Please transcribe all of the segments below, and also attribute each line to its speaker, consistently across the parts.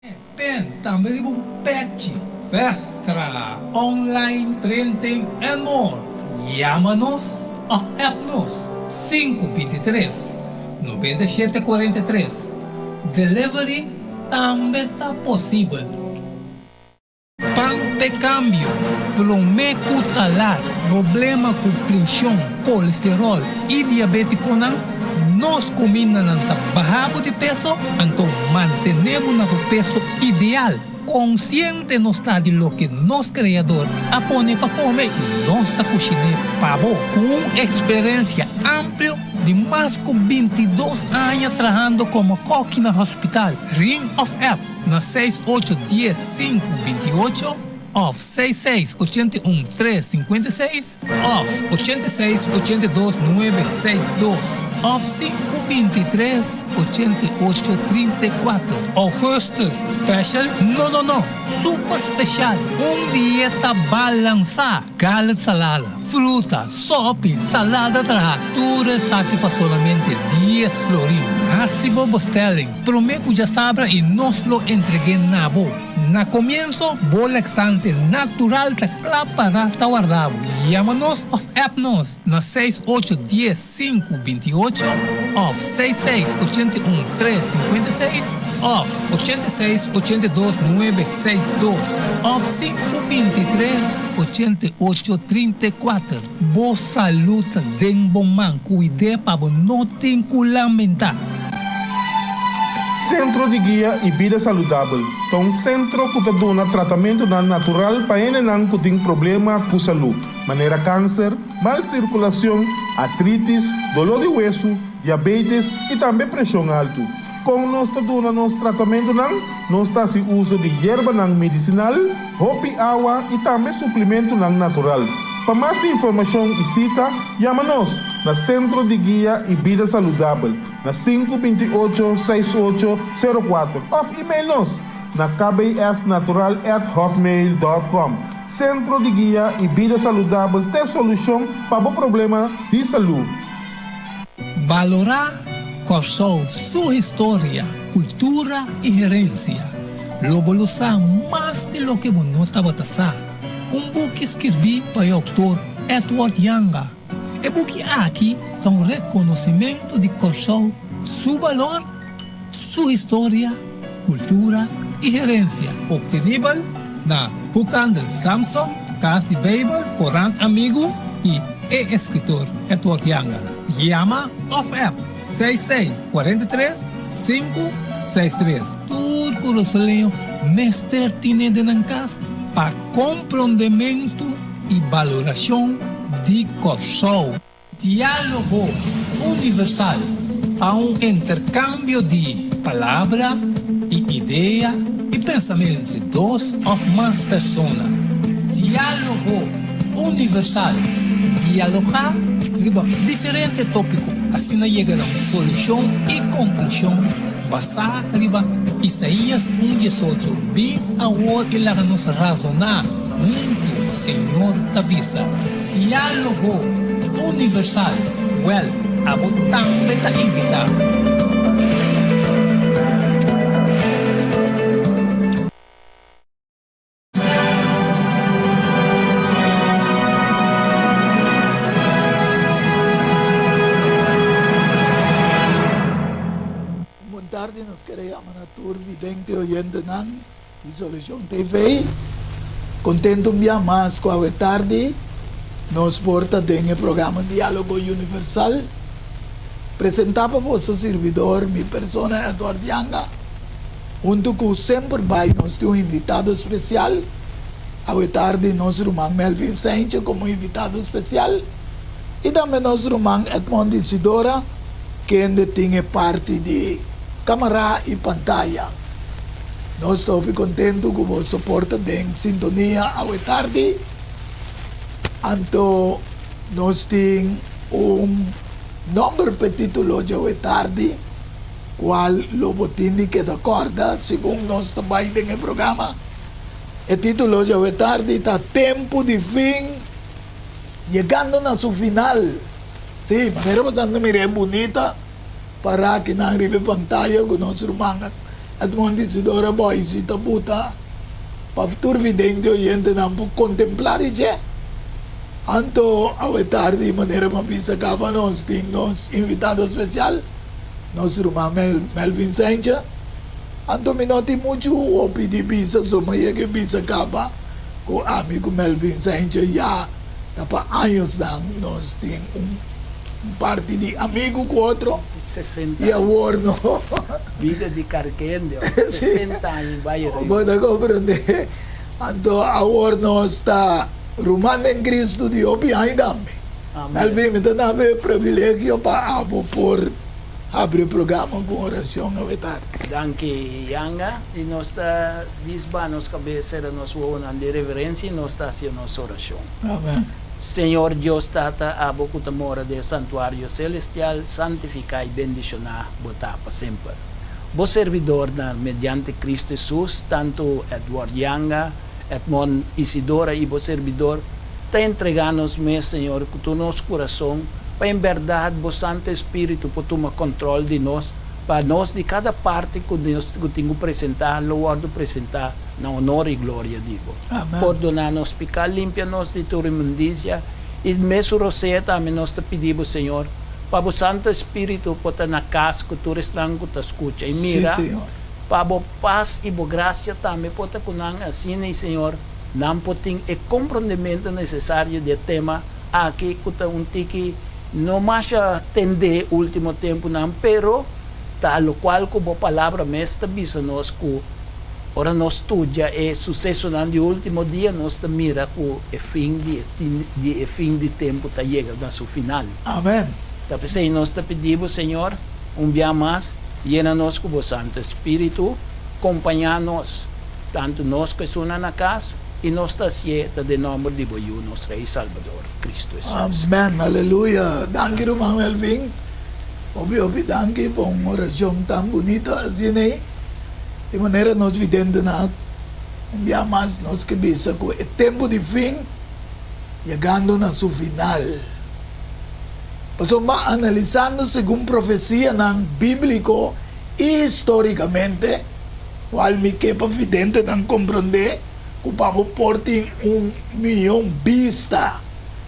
Speaker 1: Pen tambe riba un pechi. Vestra online printing and more. Yama nos of app nos 523 97 43. Delivery tambe ta posibel. Pan p'e kambio, promé ku ta lat. Problema ku prenshon, kolesteròl i diabétikonan, nos kumindanan ta baha bo di peso, anto mantené bo na bo peso ideal. Konsiente nos ta di loke nos Kreador a pone pa kome i nos ta kushiné pa bo. Ku un eksperensia amplio di mas ku bintidos aña trahando komo kòki na hospital, Ring òf app na seis ocho dies sinku binti ocho òf seis seis 81 3 56 òf 86 82 nuebe seis dos òf 5 23 88 34. Augustus Special? No no no! Super special! Un dieta balansá! Garlic salada, fruta, sopi, salada traha, tur esaki pa solamente dies florin. Hasi bo bestelling promé ku djasabra i nos lo entreg'é na bo. Na komienso, bo laxante natural ta kla pará ta warda bo. Yama nos òf app nos na seis ocho dies sinku 28 òf seis seis 81 tres 56 òf 86 82 nuebe seis dos òf sinku 23 88 34. Bo salud ta den bo man, kuid'é pa bo no tin ku lamentá.
Speaker 2: Sentro di Guia i Bida Saludabel ta un sentro ku ta duna tratamentunan natural pa hendenan ku tin problema ku salú, manera kanser, mal sirkulashon, artritis, doló di wesu, diabetes i tambe preshon altu. Kon nos ta duna nos tratamentunan? Nos ta hasi uso di yerbanan medisinal, hopi awa i tambe suplimentunan natural. Pa mas informashon i sita, yama nos na Sentro di Guia i Bida Saludabel na sinku 28 seis ocho sero kuater òf email nos na kbsnatural@hotmail.com. Sentro di Guia i Bida Saludabel t'e solushon pa bo problema di salú.
Speaker 1: Balorá Kòrsou su historia, kultura i herensia. Lo bo lo sa mas di loke bo no tabata sa. Un buki skirbí pa e outor Edward Janga. E buki aki ta un rekonosimentu di Kòrsou su balor, su historia, kultura i herensia. Optenibel na Boekhandel Samson, Kas di Beibel, Korant Amigu i e eskritor Edward Janga. Yama òf app seis seis 43 sinku seis tres. Tur kurasoleño mester tine den nan kas pa komprondementu i balorashon di Kòrsou. Diálogo Universal ta un interkambio di palabra i idea i pensamentu entre dos òf mas persona. Diálogo Universal, dialogá riba diferente tópiko asina yega na un solushon i konklushon basá riba Isaías un 18, Bin awor i laga nos razoná huntu, Señor ta bisa. Diálogo Universal, Wèl, abo tambe ta invitá.
Speaker 3: Un bon tardi, nos kere yama na tur vidente oyentenan di Solucion TV. Contento un bia mas cu awe tardi nos por ta den e programa Dialogo Universal, presenta pa boso sirbidor, mi persona Edward Janga, hunto cu semper bay nos tin un invitado special. Awe tardi nos ruman Melvin Saintje como invitado special y tambe nos ruman Edmond Isidora, kende tin e parti di camara y pantaya. Nos ta hopi kontentu ku bo soporta den sintonia awe tardi. Anto nos tin un nòmber p'e título djawe tardi, kual lo bo tin di keda kòrda segun nos ta bai den e programa. E título djawe tardi ta Tempu di Fin Yegando na Su Final. Sí, manera bo sa mira e bunita. Para kinan riba e pantaya ku nos rumannan. Edmond Isidora Boyce ta buta pa tur vidente oyentenan por kontemplá di dje. Anto awe tardi manera mi a bisa kaba nos tin nos invitado spesial, nos ruman Melvin Cijntje. Anto mi no tin muchu hopi di bisa so mi a yega e bisa kaba ku ami ku Melvin Cijntje ya ta pa añosnan nos tin un parti di amigu ku otro
Speaker 4: 60
Speaker 3: i awor no.
Speaker 4: Bida di karkende, 60 aña bai riba.
Speaker 3: Bo ta komprendé? Anto awor nos ta ruman den Kristu di hopi aña tambe. Melvin, mi ta daba e privilegio pa abo por habri e programa ku orashon awe tardi.
Speaker 4: Danki Yanga, i nos ta disba nos kabes, sera nos wowonan di reverensia i nos ta hasi nos orashon.
Speaker 3: Amen.
Speaker 4: Señor Dios Tata, abo ku ta mora den e santuario selestial, santifiká i bendishoná bo ta pa semper. Bo servidornan, mediante Cristo Hesus, tantu Edward Yanga, Edmond Isidora i bo serbidor, ta entregá nos mes, Señor, ku tur nos kurason, pa en bèrdat bo Santu Espíritu por tuma kòntròl di nos, pa nos di kada parti ku nos ku tin ku presentá lo wòrdu presentá na honor i gloria di bo. Pordoná nos piká, limpia nos di tur inmundisia, i mesun rosea tambe nos ta pidi bo, Señor, pa bo Santu Espíritu por ta na kas ku tur esnan ku ta skucha i mira, pa bo pas i bo grasia tambe por ta ku nan asina i, Señor, nan por tin e komprondementu nesesario di e tema aki ku ta un tiki no masha tendé último tempunan, pero ta lokual ku bo Palabra mes ta bisa nos ku ora nos studia e susesonan di último dia nos ta mira ku e fin di di e fin di tempu ta yega na su final.
Speaker 3: Amen.
Speaker 4: Ta p'esei nos ta pidi bo, Señor, un bia mas, yena nos ku bo Santu Spiritu, kompañá nos, tantu nos ku esunnan na kas, i nos ta hasié ta den nòmber di bo Yu, nos Rei i Salbador, Kristu Hesus.
Speaker 3: Amen, aleluya. Danki ruman Melvin. Hopi hopi danki pa un orashon tan bunita asina ei. Di manera nos videntenan un bia mas nos ke bisa ku e tempu di fin yegando na su final. Pasobra analisando segun profesianan bíbliko i histórikamente, kual mi ke pa videntenan komprondé ku pa bo por tin un mihó bista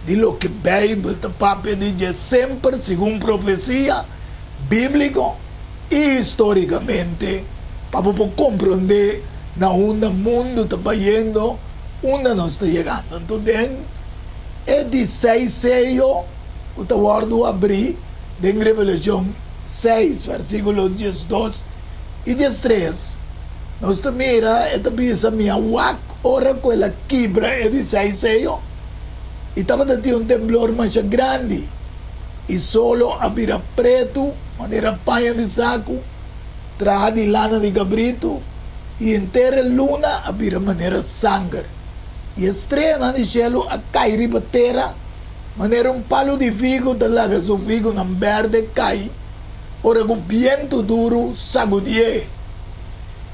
Speaker 3: di loke Beibel ta papia di dje semper segun profesia bíbliko i histórikamente, pa bo por komprondé na unda mundu ta bayendo, unda nos ta yegando. Anto den e di seis seyo ku ta wòrdu abrí den Revelashon seis, vèrsikulo diesdos i diestres, nos ta mira e ta bisa, Mi a wak ora ku el a kibra e di seis seyo, i tabata tin un temblor masha grandi, i solo a bira pretu manera paña di saku traha di lana di kabritu, i henter e luna a bira manera sanger. I e streanan di shelu a kai riba tera manera un palu di figu ta laga su figunan berde kai ora ku bientu duru sagudié.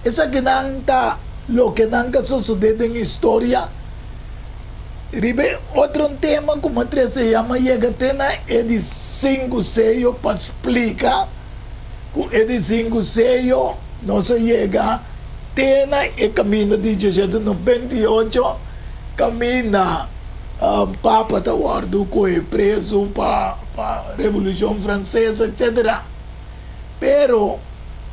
Speaker 3: Esakinan ta loke nan ka sosodé den historia. Riba e otro tema ku mi a trese ya mi a yega te na e di sinku seyo pa splika ku e di sinku seyo nos a yega te na e kaminda di diesshete 98 kaminda papa ta wòrdu kohe prezu pa Revolushon Franses etsetera. Pero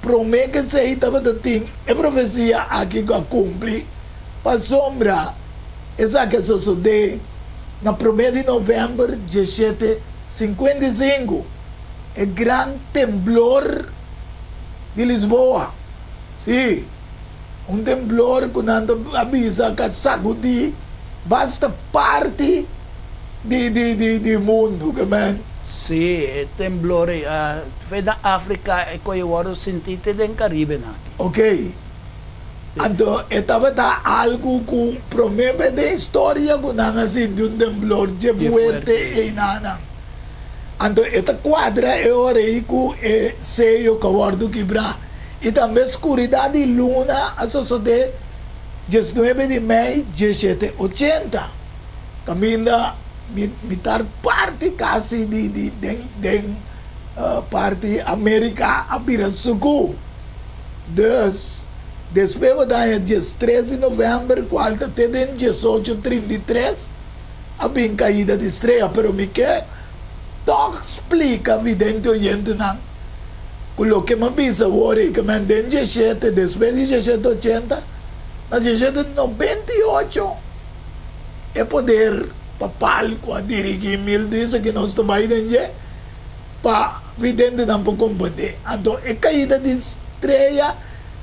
Speaker 3: promé ku esei tabata tin e profesia aki ku a kumpli pasobra esaki a sosodé na promé di novèmber diesshete 55, e gran temblor di Lisboa. Sí, un temblor ku nan ta a bisa ka sakudí basta parti di di di di mundu, ke men.
Speaker 4: Sí, e temblor ei a fe na Afrika e koe wòrdu sintí te den Karibe nan aki.
Speaker 3: Ok, anto e tabata algu ku promé bes den historia ku nan a sinti un temblor dje fuerte einanan. Anto e ta kuadra e ora ei ku e seyo ka wòrdu kibrá. I tambe skuridat di luna a sosodé 19 di mei 1780, kaminda mitar parti kasi di di den den parti Amerika a bira sukú. Dus, despues bo ta haña 13 di novèmber, kual ta te den 1833, a bin kaida di strea. Pero mi ke tòg splika vidente oyentenan ku loke mi a bisa awor ei, ke men den 17, despues di 1780, na 1798, e poder papal ku a dirigí mil disa ki nos ta bai den dje, pa videntenan por komprendé. Anto e kaida di strea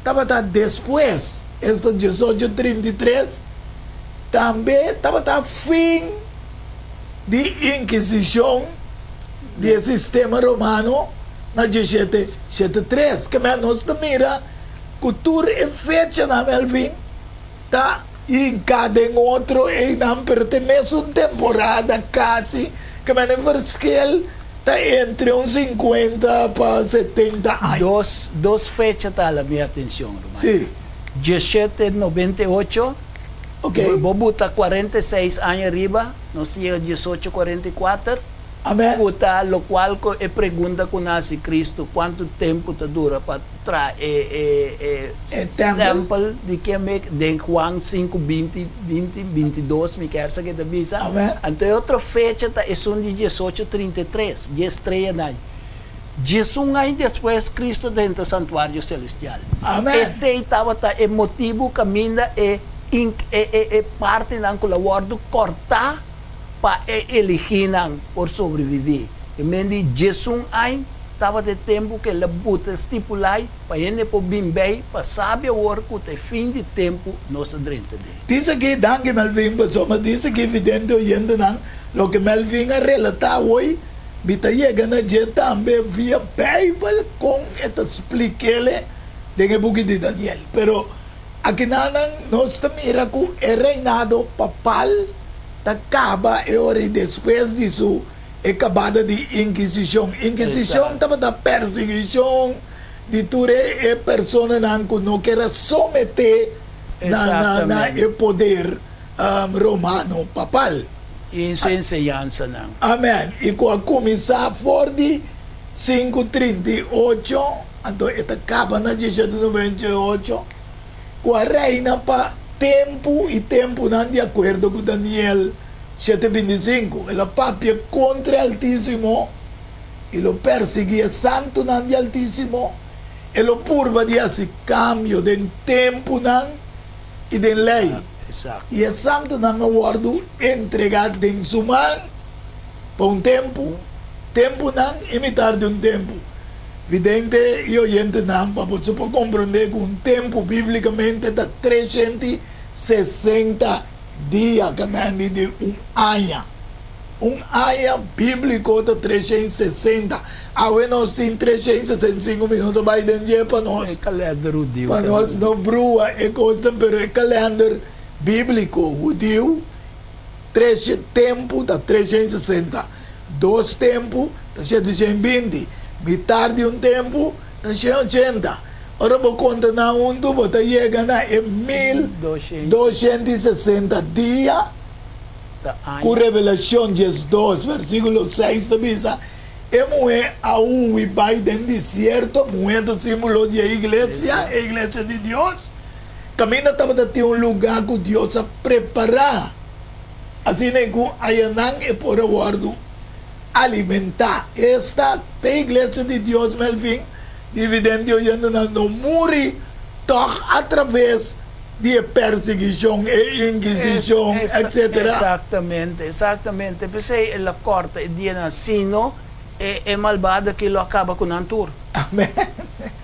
Speaker 3: tabata despues, esta 1833, tambe tabata fin di Inkisishon di e sistema romano na 1773. Kemey nos ta mira ku tur e fechanan Melvin ta hinká den otro einan, pero ta e mesun temporada kasi, kemey e verschil ta entre un 50 pa 70 aña.
Speaker 4: Dos fecha ta hala mi atencion, ruman.
Speaker 3: Sí.
Speaker 4: 1798,
Speaker 3: Ok.
Speaker 4: Bo buta 46 aña riba, nos ta yega 1844.
Speaker 3: Amen.
Speaker 4: Ku ta lokual ku e pregunta ku nasi Kristu, kuantu tempu ta dura pa traha e
Speaker 3: E tèmpel.
Speaker 4: tèmpel di Kemek, den Juan sinku 20, 20, 22 mi kier sa ke ta bisa.
Speaker 3: Amen.
Speaker 4: Anto e otro fecha ta esun di 1833, dje strea nan. 11 aña despues Kristu drenta santuario selestial.
Speaker 3: Amen.
Speaker 4: Esei tabata e motibu kaminda e e e e partinan ku lo wòrdu kòrtá pa e eligínan por sobreviví. E men di 11 aña tabata e tempu ku el a buta stipulá pa hende por bin bei pa sabi awor ku ta e fin di tempu nos a drenta den.
Speaker 3: Dice aki, danki Melvin, pasobra dice aki vidente oyentenan loke Melvin a relatá awor. Mi ta yega na dje tambe via Bijbel kon e ta splik'ele den e buki di Daniel. Pero akinanan nos ta mira ku e reinado papal ta kaba e ora ei despues di su e kabada di Inkisishon. Inkisishon tabata persiguishon di tur e e personanan ku no ker a someté na na e poder romano papal.
Speaker 4: I su enseñansanan.
Speaker 3: Amen. I ku a kuminsá for di 538, anto e ta kaba na 1798, ku a reina pa tempu i tempunan di akuerdo ku Daniel 7:25. El a papia kontra e Altísimo i lo persiguí e santunan di Altísimo. E lo purba di hasi kambio den tempunan i den lei. I e santunan a wòrdu entregá den su man pa un tempu, tempunan i mitar di un tempu. Vidente i oyentenan, pa boso por komprondé ku un tempu bíblikamente ta 360 dia, kamendi di un aña. Un aña bíbliko ta 360. Awe nos tin 365 minuto bai den dje pa nos.
Speaker 4: E kalender hudiu.
Speaker 3: Pa nos no brua e kosnan, pero e kalender bíbliko hudiu, tres tempu ta 360, dos tempu ta 720, mitar di un tempu ta 180. Ora bo konta nan huntu bo ta yega na e 1260 dia. Ku Revelashon 12 versíkulo 6 ta bisa, E muhé a hui bai den desierto, muhé ta símbolo di e iglesia, e iglesia di Dios, kaminda tabata tin un lugá ku Dios a prepará, asina ku ayanan e por a wòrdu alimentá. Esta p'e iglesia di Dios, Melvin, dividente oyentenan no muri tòg atraves di e persiguishon, e inkisishon, etcetera.
Speaker 4: Exactamente, exactamente. P'esei el a corta e dianan, sino e e malbado aki lo a caba cu nan tur.
Speaker 3: Amen.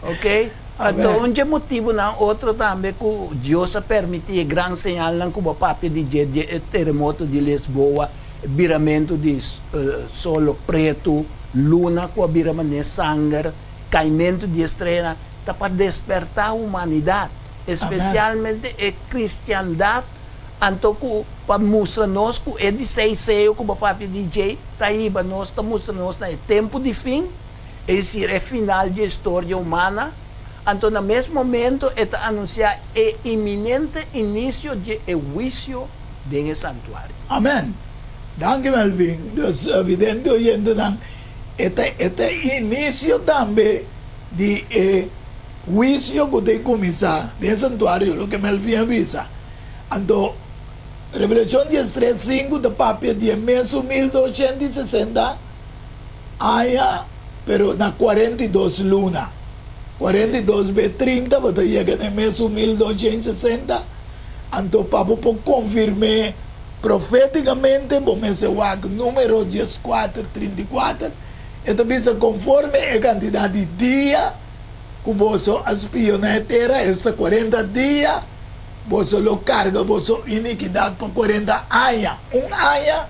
Speaker 4: Ok?
Speaker 3: Amen.
Speaker 4: Anto un dje motibunan otro tambe cu Dios a permiti e gran señalnan cu bo a papia di dje, dje e teremoto di Lisboa, e biramento di solo pretu, luna cu a bira manera sanger, caimento di e streanan, ta pa desperta humanidad. Especialmente e cristiandad, anto cu pa mustra nos cu e di seis seyo cu bo papia di djey ta hiba nos, ta mustra nos na e tempo di fin, es decir, e final dje historia humana, anto na mes momento e ta anuncia e inminente inicio dje e huicio den e santuario.
Speaker 3: Amen. Danki Melvin. Dus vidente oyentenan, e ta e ta inicio tambe di e. Huisio ku ta kuminsá den santuario, loke Melvin a bisa. Anto, Revelashon diestres sinku ta papia di e mesun 1260 aña, pero na 42 luna. 42 be 30 bo ta yega na e mesun 1260. Anto pa bo por konfirm'é profétikamente bo mester wak Número 14, 34. E ta bisa konforme e kantidat di dia ku boso a spioná e tera, esta 40 dia, boso lo karga boso inikidat pa 40 aña, un aña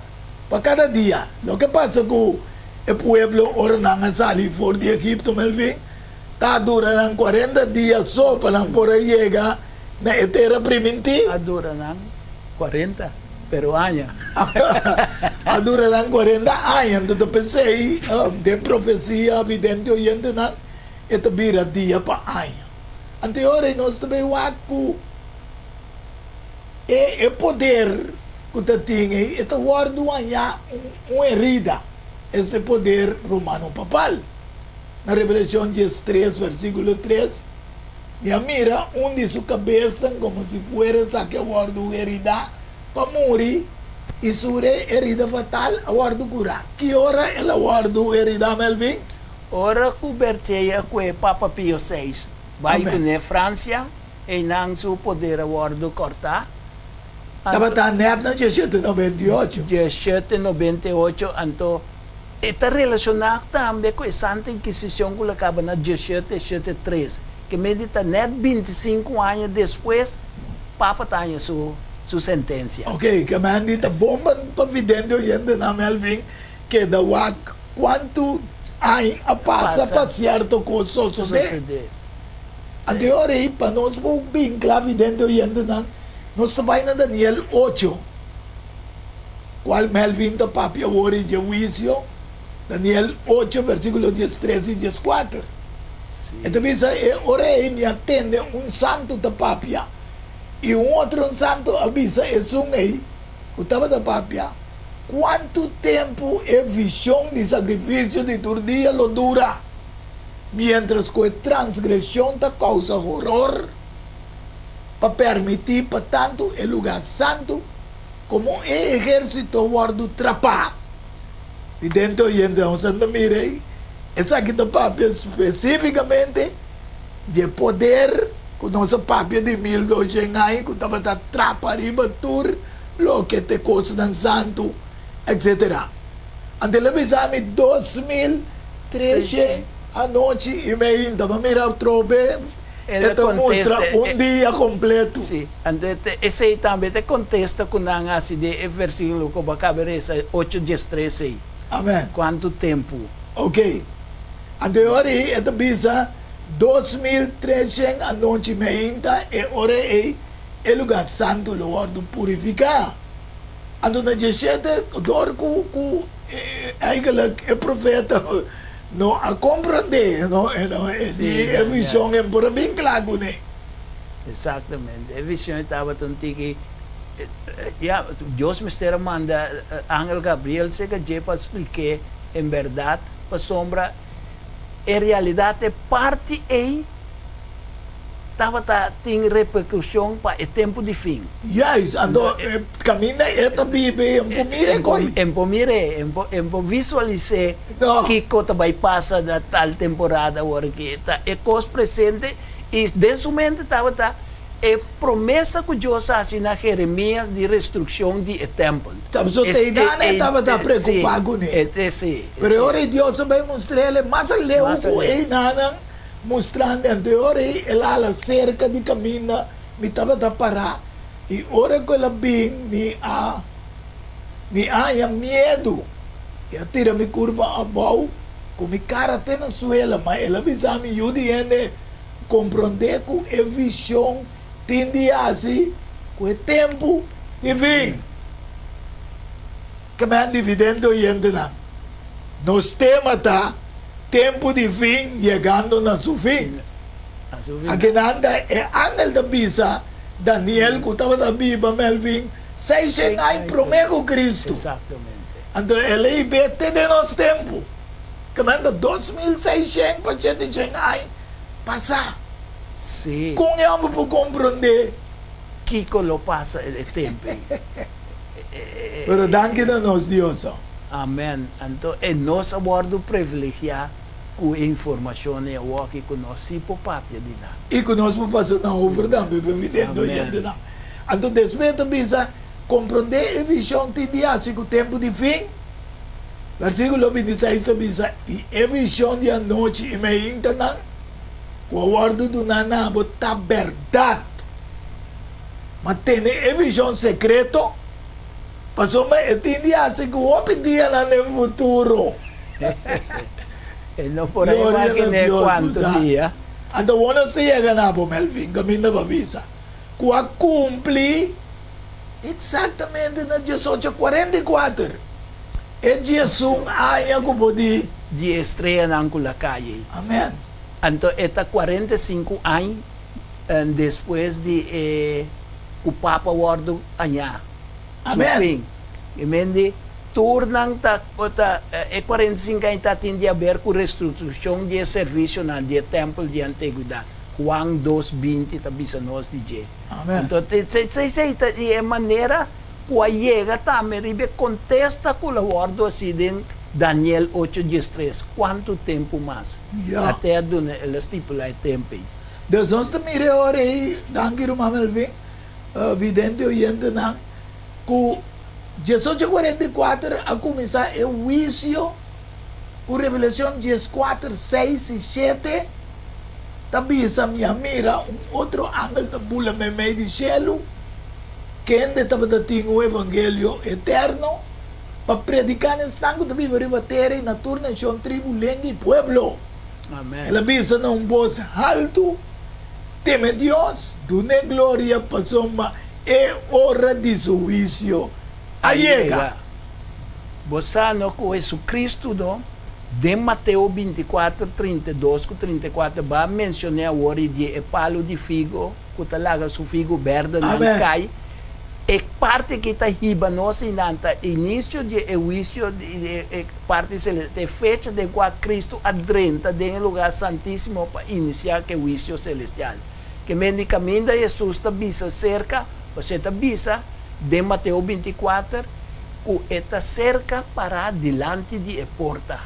Speaker 3: pa kada dia. Loke pasa ku e pueblo ora nan a sali for di Egipto, Melvin, ta dura nan 40 dia so pa nan por a yega na e tera primintí.
Speaker 4: A dura nan 40, pero aña.
Speaker 3: A dura nan 40 aña. Anto ta p'esei, den profesia vidente oyentenan, e ta bira dia pa aña. Anto e ora ei nos ta bay wak ku e e poder ku ta tin ei, e ta wòrdu hañá un herida, esta e poder romano papal. Na Revelashon 13 versíkulo 3, mi a mira un di su kabesnan komo si fuera esaki a wòrdu heridá pa muri i su herida fatal a wòrdu kurá. Ki ora el a wòrdu heridá, Melvin?
Speaker 4: Ora ku Berthier a kue Papa Pio seis bai kuné Fransia, einan su poder a wòrdu kòrtá.
Speaker 3: Tabata nèt na 1798.
Speaker 4: 1798, anto e ta relashoná tambe ku e Santa Inkisishon ku lo kaba na 1773, ke medi ta nèt 25 aña despues Papa ta haña su su sentensia.
Speaker 3: Oke, ke mandi ta bon pa vidente oyentenan Melvin keda wak Kuantu aña a pasa pa sierto kos sosodé? Anto e ora ei, pa nos por bin kla vidente oyentenan, nos ta bai na Daniel ocho, kual Melvin ta papia awor ei dje huisio, Daniel ocho, versíkulo 13 i 14. E ta bisa, E ora ei mi a tende un santu ta papia, i un otro santu a bisa esun ei ku tabata papia, Kuantu tempu e vishon di sakrifisio di tur dia lo dura, miéntras ku e transgreshon ta kousa horor? Pa permití pa tantu e lugá santu komo e ehérsito wòrdu trapá. Vidente oyente, nos a mira ei, esaki ta papia spesífikamente di e poder ku nos a papia di 1200 aña ku tabata trapa riba tur loke ta e kosnan santu, etsetera. Anto el a bisa mi 2013 anochi i mi ainda pa mira atrobe e ta mustra un dia kompletu.
Speaker 4: Sí, anto esei tambe ta e kontesta ku nan a hasi den e versíkulo ku bo a kaba resa ocho 13 ei.
Speaker 3: Amen.
Speaker 4: Kuantu tempu?
Speaker 3: Oke. Anto e ora ei e ta bisa 2013 anochi mi ainda e ora ei E lugar santu lo wòrdu purifiká. Anto na 17, dor ku ku eigenlijk e profeta no a komprondé, no, e no, e di e vishon e por a bin kla kuné.
Speaker 4: Exactamente. E vishon e tabata un tiki, ya, Dios mester a manda angel Gabriel serka dje pa splik'é en bèrdat, pasobra en realidat e parti ei tabata tin repercusion pa e tempu di fin.
Speaker 3: Juist, anto kaminda e ta biba e por mira e koi.
Speaker 4: E por mira e, e por visualis'é kiko ta bai pasa na tal temporada awor aki. Ta e kos presente i den su mente tabata e promesa ku Dios a hasi na Jeremias di restrukshon di e tèmpel.
Speaker 3: So te einan e tabata preokupá kuné. Pero e ora ei Dios a bai mustr'el mas aleu ku einanan. Mustrando anto e ora ei el a hala serka di kaminda mi tabata pará, i ora ku el a bin mi a mi a haña miedu i a tira mi kurpa abou ku mi kara te na suela. Ma el a bisa mi, Yu di hende, komprondé ku e vishon tin di hasi ku e tempu di fin. Kemen dividente oyentenan, nos tema ta Tempu di fin yegando na su fin. Akinan ta e angel ta bisa Daniel ku tabata biba Melvin 600 aña promé ku Kristu. Anto el a hib'é te den nos tempu. Kemen ta 2600 pa 700 aña pasá.
Speaker 4: Sí.
Speaker 3: Kon e hòmber por komprondé?
Speaker 4: Kiko lo pasa e tempu ei?
Speaker 3: Pero danki na nos Dios.
Speaker 4: Amen. Anto e nos a wòrdu privilegiá ku e informashon ei awoki ku nos sí por papia di nan.
Speaker 3: I ku nos por pasa nan over tambe pa evidente oyentenan. Anto despues ta bisa, Komprondé e vishon tin di hasi ku tempu di fin. Versíkulo 26 ta bisa, I e vishon di anochi i meintanan ku a wòrdu duná na bo ta bèrdat. Ma tene e vishon sekreto, pasobra e tin di hasi ku hopi dianan den futuro.
Speaker 4: E no por a
Speaker 3: Gloria na
Speaker 4: imaginé
Speaker 3: Dios,
Speaker 4: kuantu
Speaker 3: bo sa.
Speaker 4: dia.
Speaker 3: Anto bo nos ta yega na bo, Melvin, kaminda pa bisa ku a kumpli eksaktamente na diesocho 44, e 11 aña ku bo di.
Speaker 4: Di e streanan ku la kai ei.
Speaker 3: Amen.
Speaker 4: Anto e ta 45 añ despues di e ku Papa wòrdu añá. Su
Speaker 3: Amen.
Speaker 4: fin. E men di tur nan ta ta e 45 aña ta tin di haber ku restruktushon di e servisionan di e tèmpel di anteguidat. Juan dos 20 ta bisa nos di dje.
Speaker 3: Amen.
Speaker 4: Anto esei ta di e manera ku a yega tambe riba e kontesta ku lo wòrdu hasi den Daniel ocho 13, Kuantu tempu mas?
Speaker 3: Ya.
Speaker 4: Ate a duna el a stipulá e tempu ei.
Speaker 3: Dus nos ta mira e ora ei, danki ruman Melvin, vidente oyentenan, ku 1844 a kuminsá e huisio ku Revelashon 14, seis i shete ta bisa, Mi a mira un otro angel ta bula meimei di shelu, kende tabata tin un evangelio eterno pa prediká na esnan ku ta biba riba tera i na tur nashon, tribu, lenga i pueblo.
Speaker 4: Amen.
Speaker 3: El a bisa na un bos haltu, Teme Dios, dun'é gloria, pasobra e ora di su huisio a yega.
Speaker 4: Bo sa no ku Hesukristu no, den Mateo 24, 32 ku 34 ba mensioné awor i di e palu di figo ku ta laga su figo bèrdenan
Speaker 3: Amen.
Speaker 4: kai. E parti ki ta hiba nos einan ta inisio di e huisio di e parti selestial, e fecha den kua Kristu a drenta den e lugar santísimo pa inisiá ku e huisio selestial. Ke men di kaminda Hesus ta bisa serka, pasobra e ta bisa den Mateo 24 ku e ta serka pará dilanti di e porta,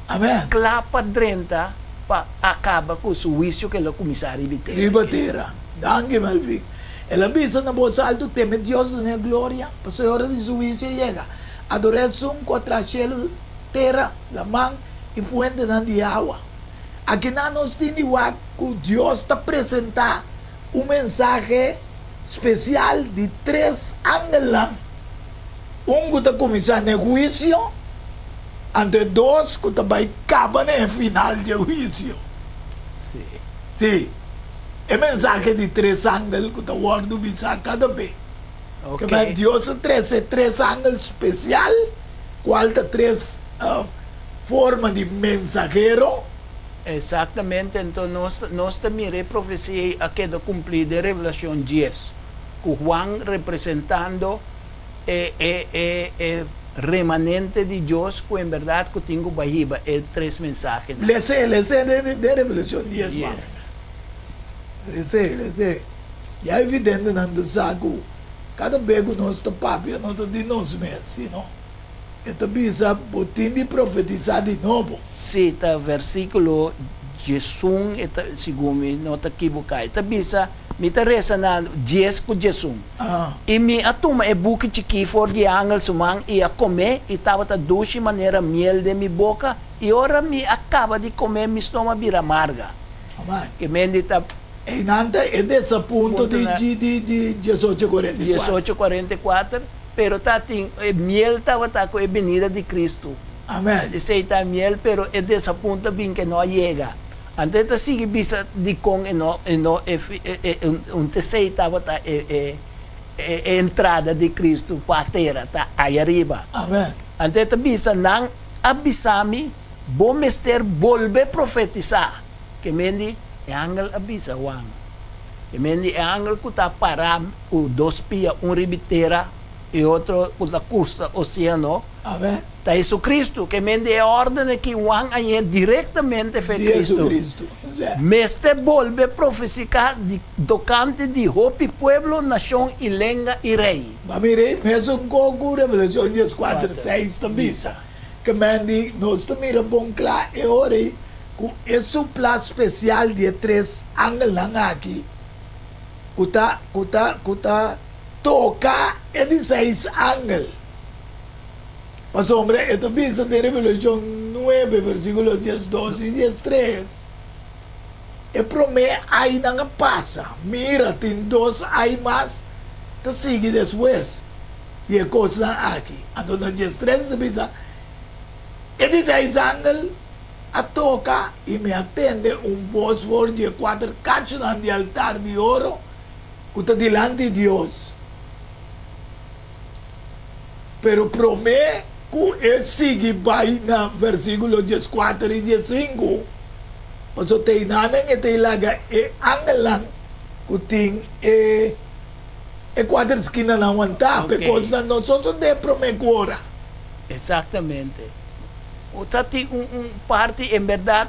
Speaker 3: Amen.
Speaker 4: kla pa drenta pa a kaba ku su huisio ku el a kuminsá riba e tera
Speaker 3: Riba
Speaker 4: aki.
Speaker 3: tera. Danki, Melvin. El a bisa na bos altu, Teme Dios, dun'é gloria, pasobra e ora di su huisio a yega. Ador'é esun ku a traha shelu, tera, laman i fuentenan di awa. Akinan nos tin di wak ku Dios ta presentá un mensahe spesial di tres angelnan, un ku ta kuminsá na e huisio, anto e dos ku ta bai kaba na e final dje huisio. Sí. E mensahe di tres angel ku ta wòrdu bisá kada be.
Speaker 4: Ok.
Speaker 3: Ke Dios a trese tres angel spesial, kual ta tres forma di mensahero.
Speaker 4: Eksaktamente, anto nos nos ta mira e profesia ei a keda kumplí den Revelashon 10, ku Juan representando e e e e remanente di Dios ku en bèrdat ku tin ku bai hiba e tres mensahenan.
Speaker 3: Les'é, les'é den Revelashon 10, Juan. Resé, resé. Ya evidentenan ta sa ku kada be ku nos ta papia no ta di nos mes, sino e ta bisa bo tin di profetisá di nobo.
Speaker 4: Sí, ta versíkulo 11 e ta, segun mi no ta kiboká. E ta bisa, Mi ta resa na 10 ku 11. I mi a tuma e buki chikí for di e angel su man i a kom'é, i tabata dushi manera miel den mi boka, i ora mi a kaba di kom'é mi stoma a bira marga.
Speaker 3: Amen.
Speaker 4: Ke men di ta.
Speaker 3: Einan ta e desapunto di di di 1844.
Speaker 4: 1844, pero ta tin e miel tabata ku e benida di Kristu.
Speaker 3: Amen.
Speaker 4: Esei ta miel, pero e desapunto a bin ke no a yega. Anto e ta sigui bisa dikon e no e no e e un tesei tabata e e e entrada di Kristu pa tera, ta ayariba.
Speaker 3: Amen.
Speaker 4: Anto e ta bisa nan a bisa mi. Bo mester bolbe profetisá. Ke men di e angel a bisa Juan. Ke men di e angel ku ta pará ku dos pia, un riba tera i i otro ku ta krusa oséano.
Speaker 3: Amèn.
Speaker 4: Ta Jesucristo, ke men di e órden aki Juan a ñe direktamente fe
Speaker 3: Di
Speaker 4: Cristo.
Speaker 3: Jesucristo. Sè.
Speaker 4: Mester bolbe profesiká di tokante di hopi pueblo, nashon i lenga i rei.
Speaker 3: Ba mira, mesun kos ku Revelashon dieskuater seis ta bisa, ke men di nos ta mira bon kla e ora ei ku e suplá spesial di e tres angelnan aki ku ta ku ta ku ta toka e di seis angel. Pasobra e ta bisa den Revelashon nuebe versíkulo diesdos i diestres, E promé ainan a pasa, mira, tin dos ai mas ta sigui despues di e kosnan aki. Anto na diestres ta bisa, E di seis angel a toka i mi a tende un bos for di e kuater kachunan di altar di oro ku ta dilanti Dios. Pero promé ku e sigui bai na versíkulo dieskuater i diesinku, pasobra ta einanan e ta i laga e angelnan ku tin e e kuater skinanan wantá, pa e kosnan no sosodé promé ku ora.
Speaker 4: Eksaktamente. O ta tin un un parti, en bèrdat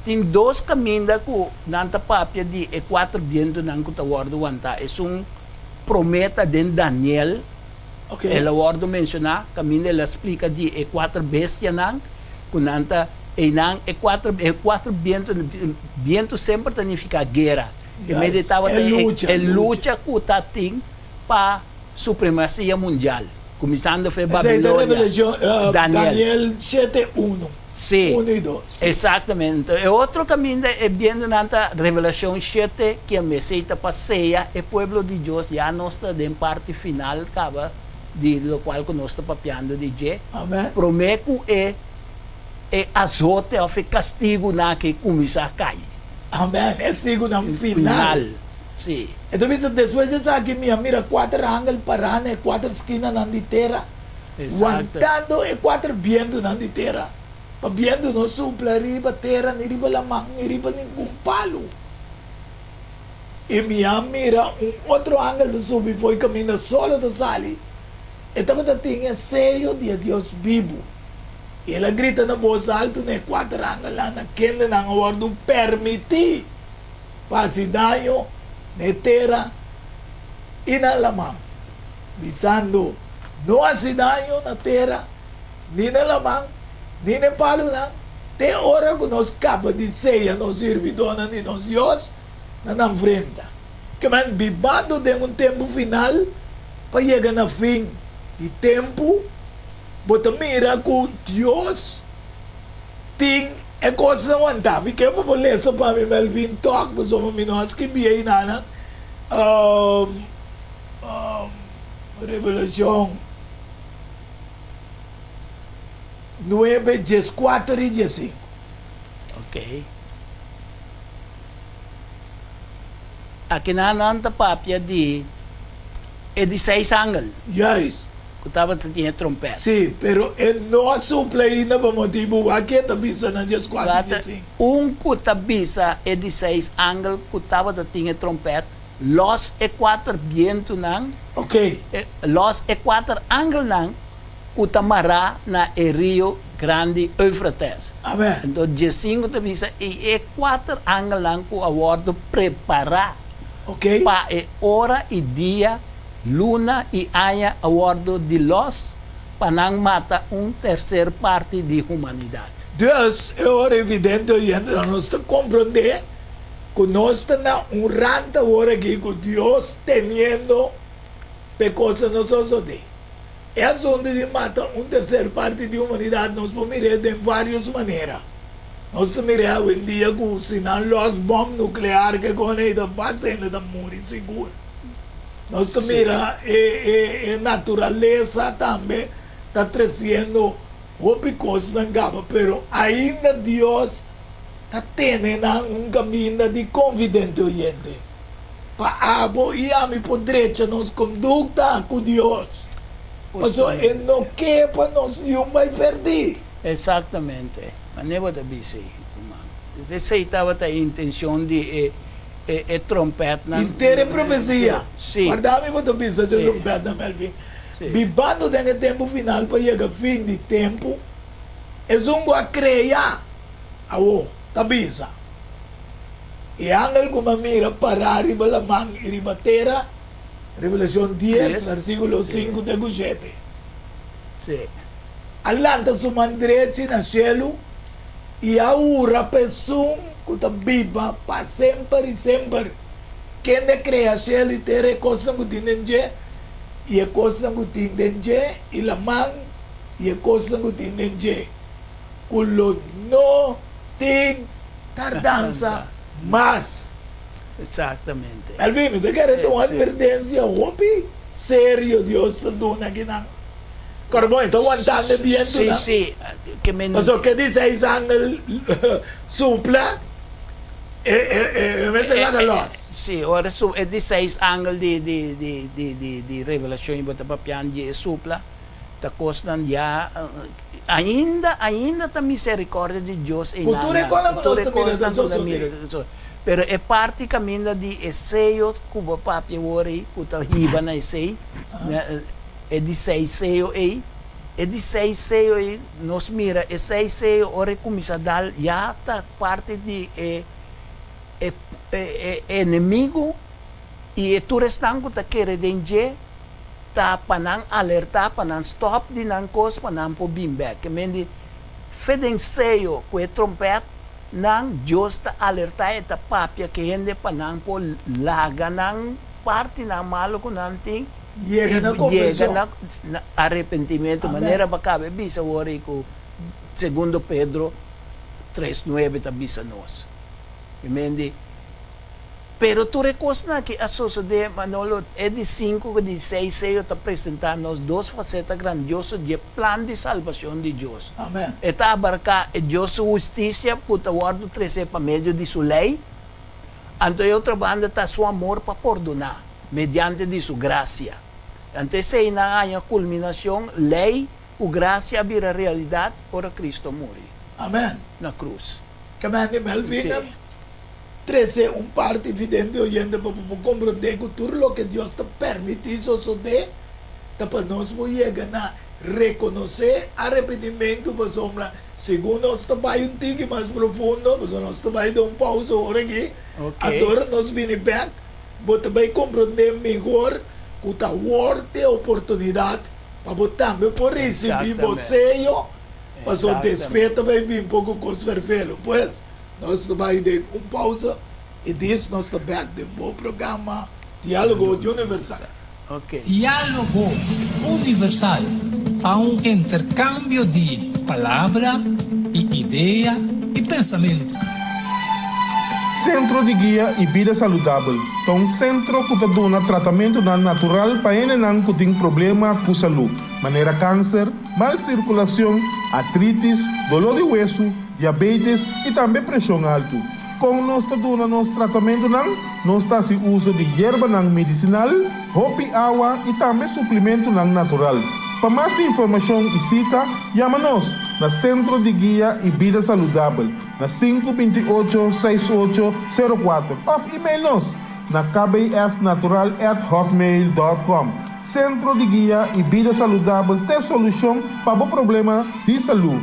Speaker 4: tin dos kaminda ku nan ta papia di e kuater bientunan ku ta wòrdu wantá. Esun promé ta den Daniel. El a wòrdu menshoná kaminda el a splika di e kuater bestianan ku nan ta einan e kuater e kuater bientu bientu semper ta nifiká guera. E mede tabata e lucha ku ta tin pa supremasia mundial kuminsando for e Babilonia.
Speaker 3: Daniel shete unu.
Speaker 4: Sí.
Speaker 3: Unu i dos.
Speaker 4: Exactamente. E otro caminda e biendonan ta Revelacion shete, kien mesey ta pa seya e pueblo di Dios, ya nos ta den parti final caba di locual cu nos ta papiando di dje.
Speaker 3: Amen.
Speaker 4: Prome cu e e azote of e castigunan aki cuminsa cay.
Speaker 3: Amen. E castigunan final.
Speaker 4: Final. Sí.
Speaker 3: E ta bisa, Despues di esaki mi a mira cuater angel pará na e cuater skinanan di tera. Wantando e kuater bientunan di tera, pa bientu no supla riba tera, ni riba laman, ni riba ningun palu. I mi a mira un otro angel ta subi fo'i kaminda solo ta sali, e tabata tin e seyo di e Dios bibu. I el a grita na bos altu na e kuater angelnan na kende nan a wòrdu permití pa hasi daño na e tera i na laman, bisando, No hasi daño na tera, ni na laman, ni na e palunan, te ora ku nos kaba di seya nos sirbidónan di nos Dios na nan frenta. Kemen bibando den un tempu final pa yega na fin di tempu, bo ta mira ku Dios tin e kosnan wantá. Mi ke pa bo lesa pa mi, Melvin, tòg, pasobra mi no a skibí einanan. Revelashon nuebe, dieskuater i diesinku.
Speaker 4: Ok. Akinan nan ta papia di e di seis angel.
Speaker 3: Juist.
Speaker 4: Ku tabata tin e trompèt.
Speaker 3: Sí, pero e no a supla ainda pa motibu wak e ta bisa na dieskuater i diesinku.
Speaker 4: Un ku ta bisa e di seis angel ku tabata tin e trompèt, Los e kuater bientunan, los e kuater angelnan ku ta mará na e rio grandi Eufrates. Anto diesinku ta bisa, I e kuater angelnan ku a wòrdu prepará pa e ora i dia, luna i aña a wòrdu di lòs pa nan mata un terser parti di humanidat.
Speaker 3: Dus, e ora evidente oyentenan nos ta komprondé Ku nos ta na un rant awor aki ku Dios teniendo p'e kosnan no sosodé. E asuntu di mata un terser parti di humanidat nos por mir'é den vários manera. Nos ta mir'é awendia ku si nan lòs bòm nuklear ke kon ei ta basta hende ta muri sigur. Nos ta mira e e naturalesa tambe ta tresiendo hopi kosnan kaba pero ainda Dios ta tene nan un kaminda di konfidente oyente pa abo i ami por drecha nos kondukta ku Dios, pasobra e no ke pa nos yu bai pèrdí.
Speaker 4: Eksaktamente, manera bo ta bisa ei, ruman. Esei tabata e intencion di e e trompètnan.
Speaker 3: Henter e profesia.
Speaker 4: Sí.
Speaker 3: Warda mi bo ta bisa dje trompètnan, Melvin. Bibando den e tempu final pa yega fin di tempu, esun ku a krea awo ta bisa, E angel ku mi a mira pará riba laman i riba tera, Revelashon dies, versíkulo sinku te ku shete, a lanta su man drechi na shelu i a hura pa esun ku ta biba pa semper i semper, kende a krea shelu i tera i kosnan ku tin den dje, i e kosnan ku tin den dje, i laman i e kosnan ku tin den dje, ku lo no tin tardansa mas.
Speaker 4: Exactamente.
Speaker 3: Elvin, mi ta kere ta un advertencia hopi serio Dios ta duna akinan. Kòrda bon, e ta wantando e bientunan.
Speaker 4: Sí, sí. Ke men.
Speaker 3: Pasobra ke di seis angel supla, e, e, e mester laga lòs.
Speaker 4: Sí, ora su, e di seis angel di, di, di, di, di, di Revelashon i bo ta papiando di e supla, ta kosnan ya, ainda, ainda ta miserikòrdia di Dios
Speaker 3: Ku
Speaker 4: einan
Speaker 3: tur e
Speaker 4: nan,
Speaker 3: kosnan
Speaker 4: ku
Speaker 3: ku
Speaker 4: tur
Speaker 3: nos
Speaker 4: e
Speaker 3: ta mira ta
Speaker 4: kosnan ku ta
Speaker 3: sosodé.
Speaker 4: mira ta sosodé. Pero e parti kaminda di e seyo ku bo papia awor ei, ku ta hiba na esei, e di seis seyo ei, e di seis seyo ei, nos mira e seis seyo ora e kuminsá dal, ya ta parti di e e e enemigu i e tur esnan ku ta kere den dje ta pa nan alertá, pa nan stòp di nan kos, pa nan por bin bèk. Ke men di fe den seyo ku e trompèt nan, Dios ta alertá, e ta papia ku hende pa nan por laga nan partinan malu ku nan tin
Speaker 3: Yega na
Speaker 4: i yega
Speaker 3: konvershon.
Speaker 4: na arepentimentu.
Speaker 3: Amèn.
Speaker 4: Manera bo a kaba e bisa awor ei ku Segundo Pedro tres nuebe ta bisa nos. Mi mende, Pero tur e kosnan aki a sosodé, Manolo, e di sinku ku di seis seyo ta presentá nos dos faseta grandioso dje plan di salbashon di Dios.
Speaker 3: Amen.
Speaker 4: E ta abarká e Dios su hustisia ku ta wòrdu tresé pa medio di su lei, anto e otro banda ta su amor pa pordoná mediante di su grasia. Anto eseinan a haña kulminashon, lei ku grasia a bira realidat ora Kristu a muri
Speaker 3: Amen.
Speaker 4: na krus.
Speaker 3: Kemende Melvin a trese un parti vidente oyente pa bo por komprondé ku tur loke Dios ta permití sosodé ta pa nos por yega na rekonosé arepentimentu pasobra segun nos ta bai un tiki mas profundo pasobra nos ta bai den un pausa ora aki anto ora nos bini bèk bo ta bai komprondé mihor ku ta wòrte oportunidat pa bo tambe por risibí bo seyo. Pasobra despues ta bai bin poko kos ferfelu. Pues, nos ta bai den un pausa i dis nos ta bek den bo programa Diálogo Universal.
Speaker 1: Diálogo Universal ta un interkambio di palabra i idea i pensamentu.
Speaker 2: Sentro di Guia i Bida Saludabel ta un sentro ku ta duna tratamentunan natural pa hendenan ku tin problema ku salú, manera kanser, Mal sirkulashon, artritis, doló di wesu, diabetes i tambe preshon altu. Kon nos ta duna nos tratamentunan? Nos ta hasi uso di yerbanan medisinal, hopi awa i tambe suplimentunan natural. Pa mas informashon i sita, yama nos na Sentro di Guia i Bida Saludabel na sinku 28 6 8 sero kuater òf email nos na kbsnatural at hotmail dòt kòm. Sentro di Guia i Bida Saludabel t'e solushon pa bo problema di salú.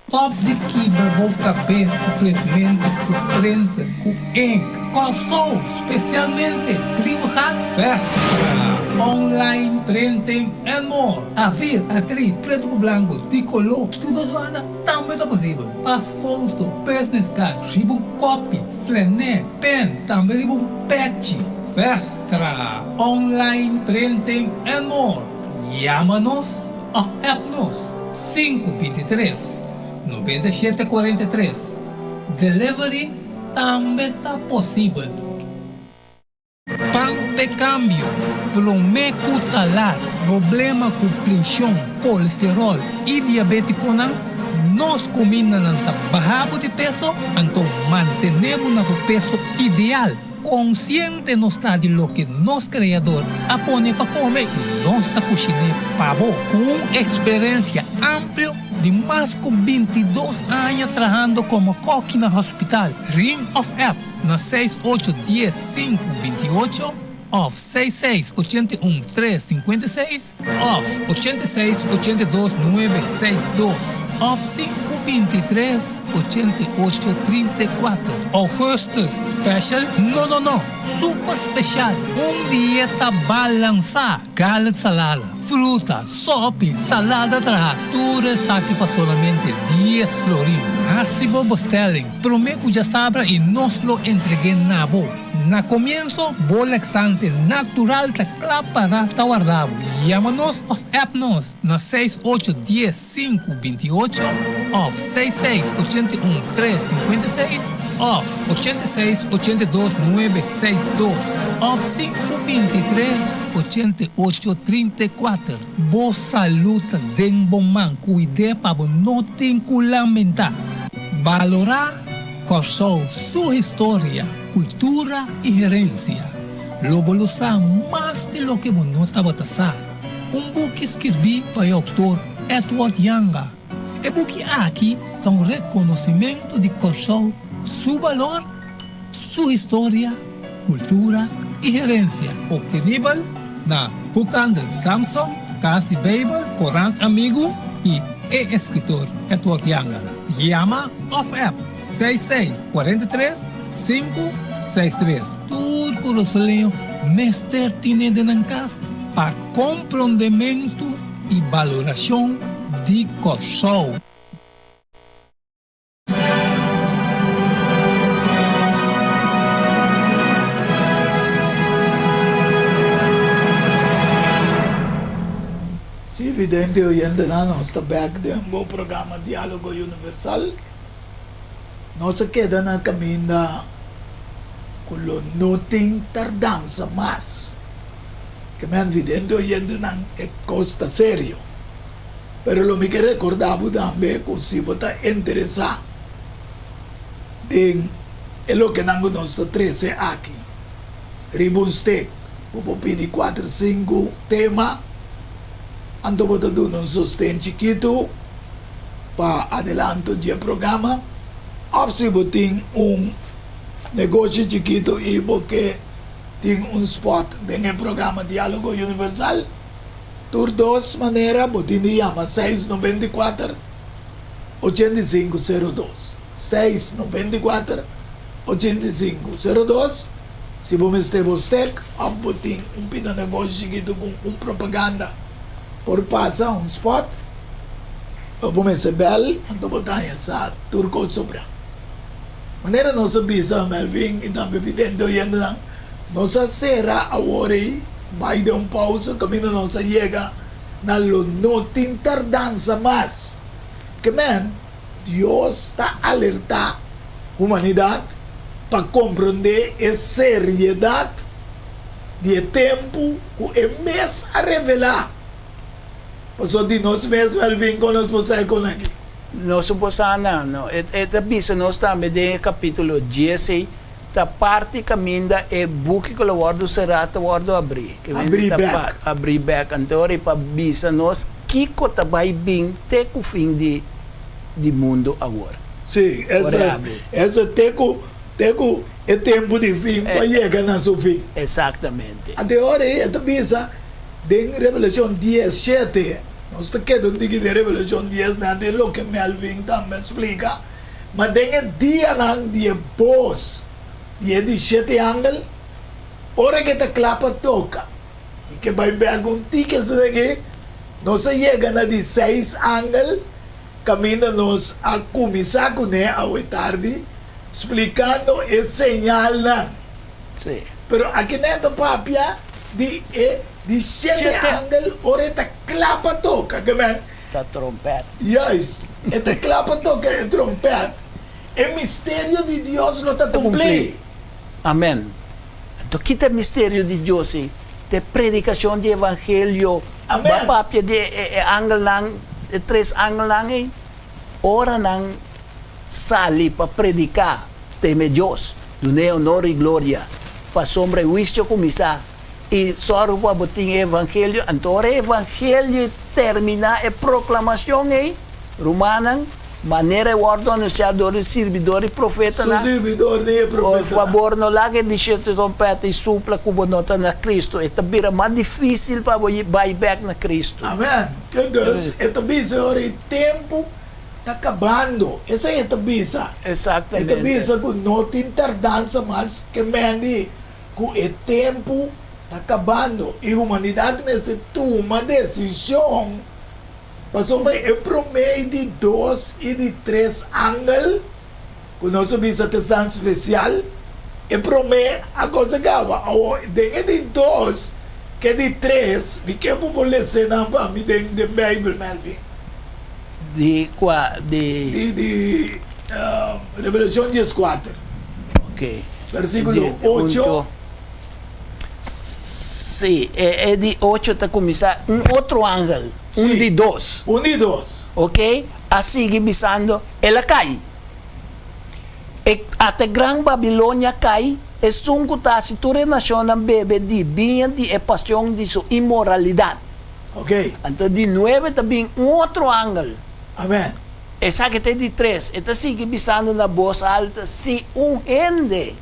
Speaker 1: Stop di kibra bo kabes ku pretmentu ku printer ku ink. Kòrsou, spesialmente Brievengat, Vestra, online printing and more. Afir, atri, pretu ku blanku, di koló, tur dos banda tambe ta posibel. Pas foto, business card, riba un kopi, flené, pen, tambe riba un pechi. Vestra, online printing and more. Yama nos of app nos sinku 23 97 43. Delivery tambe ta posibel. Pan p'e kambio, promé ku ta lat, problema ku preshon, kolesteròl i diabétikonan, nos kumindanan ta baha bo di peso, anto mantené bo na bo peso ideal. Konsiente nos ta di loke nos Kreador a pone pa kome i nos ta kushiné pa bo. Ku un eksperensia amplio di mas ku 22 aña trahando komo kòki na hospital, ring òf app na 6 8 10 5 28. òf seis seis ochenta i un tres sinkuenta i seis òf ochenta i seis ochenta i dos nuebe seis dos òf sinku binti tres ochenta i ocho trinta i kuater. Augustus Special? No no no! Super special! Un dieta balansá! Garlic salada, fruta, sopi, salada traha, tur esaki pa solamente dies florin. Hasi bo bestelling prome ku djasabra i nos lo entreg'é na bo. Na komienso, bo laxante natural ta kla para ta warda bo. Yama nos òf app nos na seis ocho dies sinku binti ocho òf seis seis ochenta i un tres sinkuenta i seis òf ochenta i seis ochenta i dos nuebe seis dos òf sinku binti tres ochenta i ocho trinta i kuater. Bo salud ta den bo man, kuid'é pa bo no tin ku lamentá. Balorá Kòrsou su historia, kultura i herensia. Lo bo lo sa mas di loke bo no tabata sa. Un buki skirbí pa e outor Edward Janga. E buki aki ta un rekonosimentu di Kòrsou su balor, su historia, kultura i herensia. Optenibel na Boekhandel Samson, Kas di Beibel, Korant Amigu i e eskritor Edward Janga. Yama òf app seis seis kuarenta i tres sinku seis tres. Tur kurasoleño mester tine den nan kas pa komprondementu i balorashon di Kòrsou.
Speaker 3: Sí, vidente oyentenan, nos ta bek den bo programa Diálogo Universal. Nos a keda na kaminda ku lo no tin tardansa mas. Ke men vidente oyentenan, e kos ta serio. Pero lo mi ke rekordá bo tambe ku si bo ta interesá den e lokenan ku nos ta trese aki riba un stek, bo por pidi kuater sinku tema, anto bo ta duna un sosten chikitu pa adelanto dje programa. Òf si bo tin un negoshi chikitu i bo ke tin un spòt den e programa Diálogo Universal, Tur dos manera bo tin di yama seis noventa i kuater, ochenta i sinku sero dos, seis noventa i kuater, ochenta i sinku sero dos, si bo mester bo stek òf bo tin un pida negoshi chikitu ku un propaganda por pasa un spòt òf bo mester bèl anto bo ta haña sa tur kos sobrá. Manera nos a bisa Melvin i tambe vidente oyentenan. Nos a sera awor ei bai den un pausa kaminda nos a yega na lo no tin tardansa mas. Ke men, Dios ta alertá humanidat pa komprondé e seriedat di e tempu ku e mes a revelá. Pasobra di nos mes Melvin kon nos por sa e kon aki?
Speaker 4: Nos por sa nan, no. E ta bisa nos tambe den e kapítulo dies ei. Ta parti kaminda e buki ku lo wòrdu será ta wòrdu abrí.
Speaker 3: Abrí bèk.
Speaker 4: Abrí bèk. Anto ora pa bisa nos kiko ta bai bin te ku fin di di mundu awor.
Speaker 3: Sí, esa esa te ku te ku e tempu di fin pa yega na su fin.
Speaker 4: Eksaktamente.
Speaker 3: Anto e ora ei e ta bisa den Revelashon dies shete, nos ta keda un tiki den Revelashon dies nan den loke Melvin tambe a splika. Ma den e dianan di e bos di e di shete angel, ora ke ta kla pa toka, i ke bai bek un tiki asina aki, nos a yega na di seis angel, kaminda nos a kuminsá kuné awe tardi, splikando e señalnan. Pero aki nan ta papia di e di shete angel ora e ta kla pa toka. Ke men?
Speaker 4: Ta trompèt.
Speaker 3: Juist, e ta kla pa toka e trompèt. E misterio di Dios lo ta kumplí.
Speaker 4: Amen. Anto ki ta e misterio di Dios ei? Ta e predikashon di evangelio.
Speaker 3: Amen.
Speaker 4: Bo a papia di e angelnan, e tres angelnan ei? Ora nan sali pa prediká, teme Dios, dun'é honor i gloria, pasobra e huisio kuminsá. I sòru pa bo tin e evangelio. Anto ora e evangelio terminá e proklamashon ei, rumannan, Manera e wòrdu anunsiá dor di sirbidor i profetanan.
Speaker 3: Su sirbidornan i e
Speaker 4: Por
Speaker 3: profetanan.
Speaker 4: fabor, no laga e di shete trompèt i supla ku bo no ta na Kristu. E ta bira mas difísil pa bo bai bèk na Kristu.
Speaker 3: Amèn. Ke dus, e ta bisa ora e tempu ta kabando. Esei e ta bisa. E ta
Speaker 4: Exactamente.
Speaker 3: bisa ku no tin tardansa mas ke mendi ku e tempu ta kabando i humanidat mester tuma desishon pasobra e promé i di dos i di tres angel ku nos a bisa ta esnan spesial, e promé a kos a kaba. Awor den e di dos ke di tres mi ke bo por lese nan pa mi den den Beibel, Melvin.
Speaker 4: Di kua? Di.
Speaker 3: Di di Revelashon dieskuater.
Speaker 4: Ok.
Speaker 3: Versíkulo ocho.
Speaker 4: Sí, e e di ocho ta kuminsá un otro angel, un
Speaker 3: Sí,
Speaker 4: di dos.
Speaker 3: un di dos.
Speaker 4: Ok, a sigui bisando, El a kai! E ata e gran Babilonia a kai, esun ku ta hasi tur e nashonnan bebe di biña di e pasion di su inmoralidat.
Speaker 3: Ok.
Speaker 4: Anto di nuebe ta bin un otro angel.
Speaker 3: Amen.
Speaker 4: Esaki ta e di tres. E ta sigui bisando na bos alto, Si un hende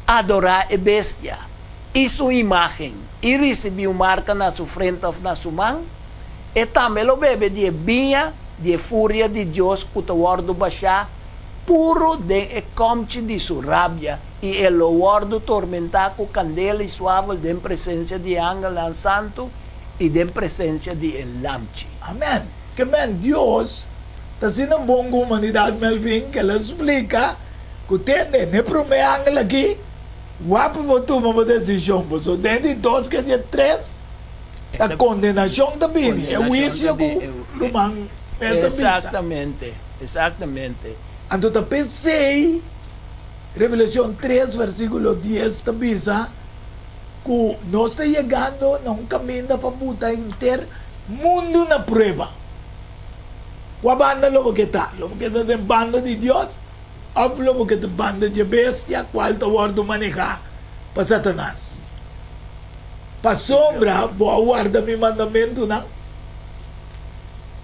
Speaker 4: adorá e bestia i su imágen i risibí un marka na su frente òf na su man, e tambe lo bebe di e biña di e furia di Dios ku ta wòrdu bashá puru den e kòmchi di su rabia, i e lo wòrdu tormentá ku kandela i suavel den presensia di e angelnan santu i den presensia di e Lamchi.
Speaker 3: Amèn. Ke men Dios ta asina bon ku humanidat, Melvin, ku el a splika ku tende n'e promé angel aki, wak pa bo tuma bo desishon, pasobra den di dos ke di e tres ta kondenashon ta bini, e huisio ku ruman mes a bisa.
Speaker 4: Exactamente, exactamente.
Speaker 3: Anto ta p'esei Revelashon tres versikulo dies ta bisa ku nos ta yegando na un kaminda pa buta henter mundu na prueba. Kua banda lo bo ke ta? Lo bo ke ta den banda di Dios òf lo bo ke ta banda dje bestia kual ta wòrdu manehá pa Satanas? Pasobra bo a warda mi mandamentunan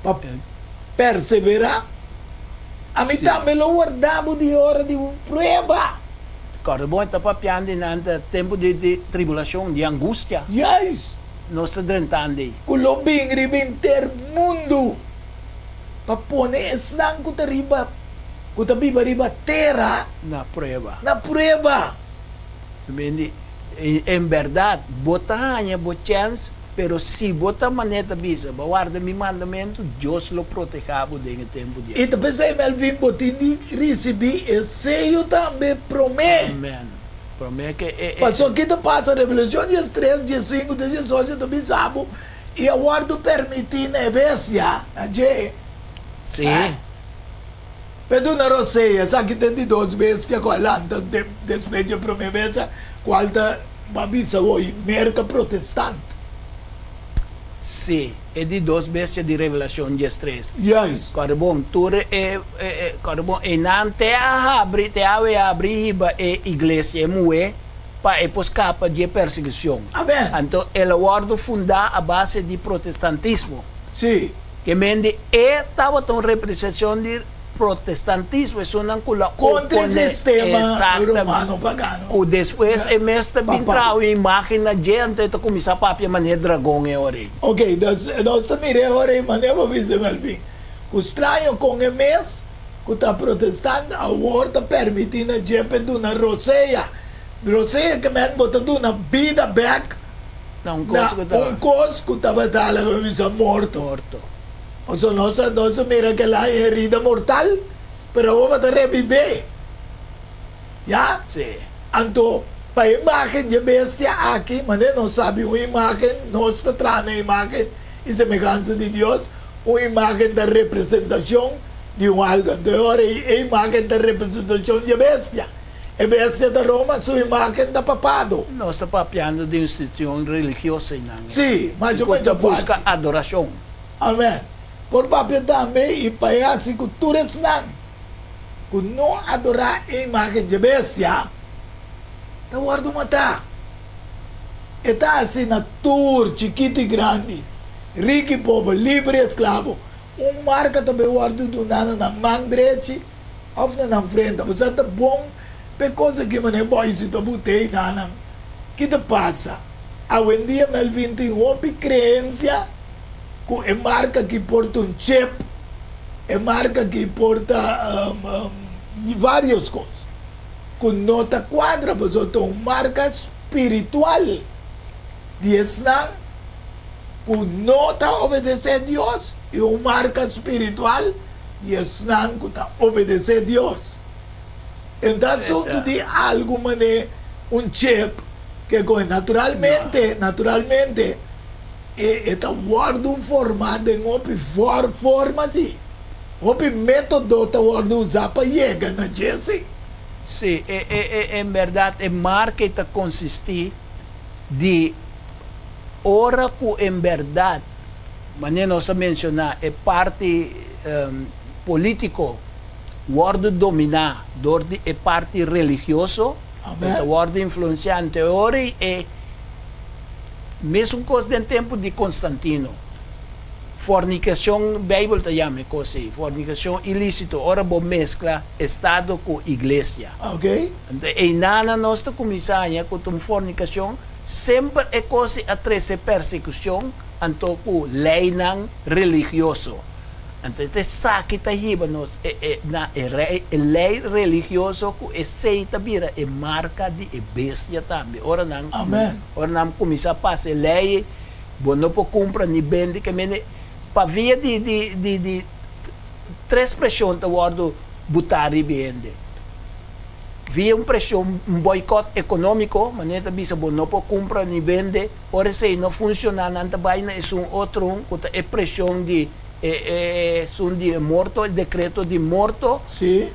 Speaker 3: pa perseverá, ami tambe lo warda bo di ora di bo prueba.
Speaker 4: Kòrda bon, e ta papiando di nan ta tempu di tribulashon, di angustia.
Speaker 3: Juist.
Speaker 4: Nos ta drentando ei.
Speaker 3: Ku lo bin riba henter mundu pa pone esnan ku ta riba, ku ta biba riba tera.
Speaker 4: Na prueba.
Speaker 3: Na prueba.
Speaker 4: Mindi, En bèrdat, bo ta haña bo chèns, pero si bo ta manera ta bisa, Bo warda mi mandamentu, Dios lo protehá bo den e tempu di
Speaker 3: I ta
Speaker 4: angustia.
Speaker 3: p'esei, Melvin, bo tin di risibí e seyo tambe promé.
Speaker 4: Amèn. Promé ke e, e.
Speaker 3: Pasobra ki ta pasa? Revelashon diestres, diesinku te diesocho ta bisa bo, I a wòrdu permití na e bestia, na dje.
Speaker 4: Sí.
Speaker 3: Pe duna rosea, esaki ta e di dos bestia ku a lanta despues dje promé bestia, kual ta bo a bisa hoy Merka protestant.
Speaker 4: Sí, e di dos bestia di Revelashon diestres.
Speaker 3: Juist.
Speaker 4: Kòrda bon, tur e, kòrda bon, einan te a habri, te awe a habri hiba e iglesia, e muhé, pa e por skapa dje persekushon.
Speaker 3: Amen.
Speaker 4: Anto el a wòrdu fundá a base di protestantismo.
Speaker 3: Sí.
Speaker 4: Ke mende e tabata un representashon di protestantismo, esunnan ku la
Speaker 3: Kontra e
Speaker 4: opone
Speaker 3: sistema
Speaker 4: exactamente,
Speaker 3: romano pagano.
Speaker 4: ku despues e mes ta bin
Speaker 3: Papal.
Speaker 4: traha un imagen na dje, anto e ta kuminsá papia manera dragon e ora ei.
Speaker 3: Ok, dus nos ta mira e ora ei manera bo bisa Melvin, ku straño kon e mes ku ta protestant awor ta permití na dje pa e duna rosea. Rosea ke men bo ta duna bida bèk.
Speaker 4: Na un
Speaker 3: Na
Speaker 4: kos ku ta.
Speaker 3: un kos ku tabata laga bisa morto.
Speaker 4: Morto.
Speaker 3: Pasobra nos a nos a mira kela herida mortal, pero awor bo ta rebibé. Ya?
Speaker 4: Sí.
Speaker 3: Anto, pa e imágen dje bestia aki, manera nos sabi un imágen, nos ta traha na imágen i semehansa di Dios, un imágen ta representashon di un algu. Anto e ora ei e imágen ta representashon dje bestia. E bestia ta Roma, su imagen ta papado.
Speaker 4: Nos ta papiando di un institucion religioso einan.
Speaker 3: Sí, macho
Speaker 4: Ku ta
Speaker 3: macho
Speaker 4: buska
Speaker 3: fácil.
Speaker 4: adorashon.
Speaker 3: Amen. Por papia tambe i pa e hasi ku tur esnan ku no adorá e imagen dje bestia ta wòrdu matá. E ta hasi na tur, chikito i grandi, riku i pober, liber i esklabo. Un marka ta bay wòrdu duná na nan man drechi òf na nan frenta. Bo sa ta bon p'e kos aki manera bòisi ta but'é na nan. Ki ta pasa? Awendia Melvin tin hopi kreensia ku e marka aki por ta un chip, e marka aki por ta vários kos ku no ta kuadra pasobra ta un marka spiritual di esnan ku no ta obedesé Dios i un marka spiritual di esnan ku ta obedesé Dios. E no ta asuntu di algu manera un chip ke kohe. Naturalmente, naturalmente e ta wòrdu formá den hopi forma si. Hopi método ta wòrdu usá pa yega na dje si.
Speaker 4: Sí, e e e en bèrdat e marka ei ta konsistí di ora ku en bèrdat, manera nos a menshoná, e parti polítiko wòrdu dominá dor di e parti religioso, e ta wòrdu influensiá. Anto e ora ei e mesun kos den tempu di Konstantino, fornikashon, Beibel ta yama e kos ei, fornikashon ilísito, ora bo meskla estado ku iglesia. Anto einana nos ta kuminsá haña ku ta un fornikashon, semper e kos ei a trese persekushon anto ku leinan religioso. Anto e ta esaki ta hiba nos e e na e rei e lei religioso ku esei ta bira e marka di e bestia tambe. Ora nan
Speaker 3: Amen.
Speaker 4: ora nan kuminsá pasa e lei ei, bo no por kumpra ni bende ke mende pa via di di di di tres preshon ta wòrdu butá riba e hende. Via un preshon, un boikòt ekonómiko, manera ta bisa bo no por kumpra ni bende. Ora esei no funshoná nan ta bai na esun otro ku ta e preshon di e esun di e morto, e dekreto di morto.
Speaker 3: Sí.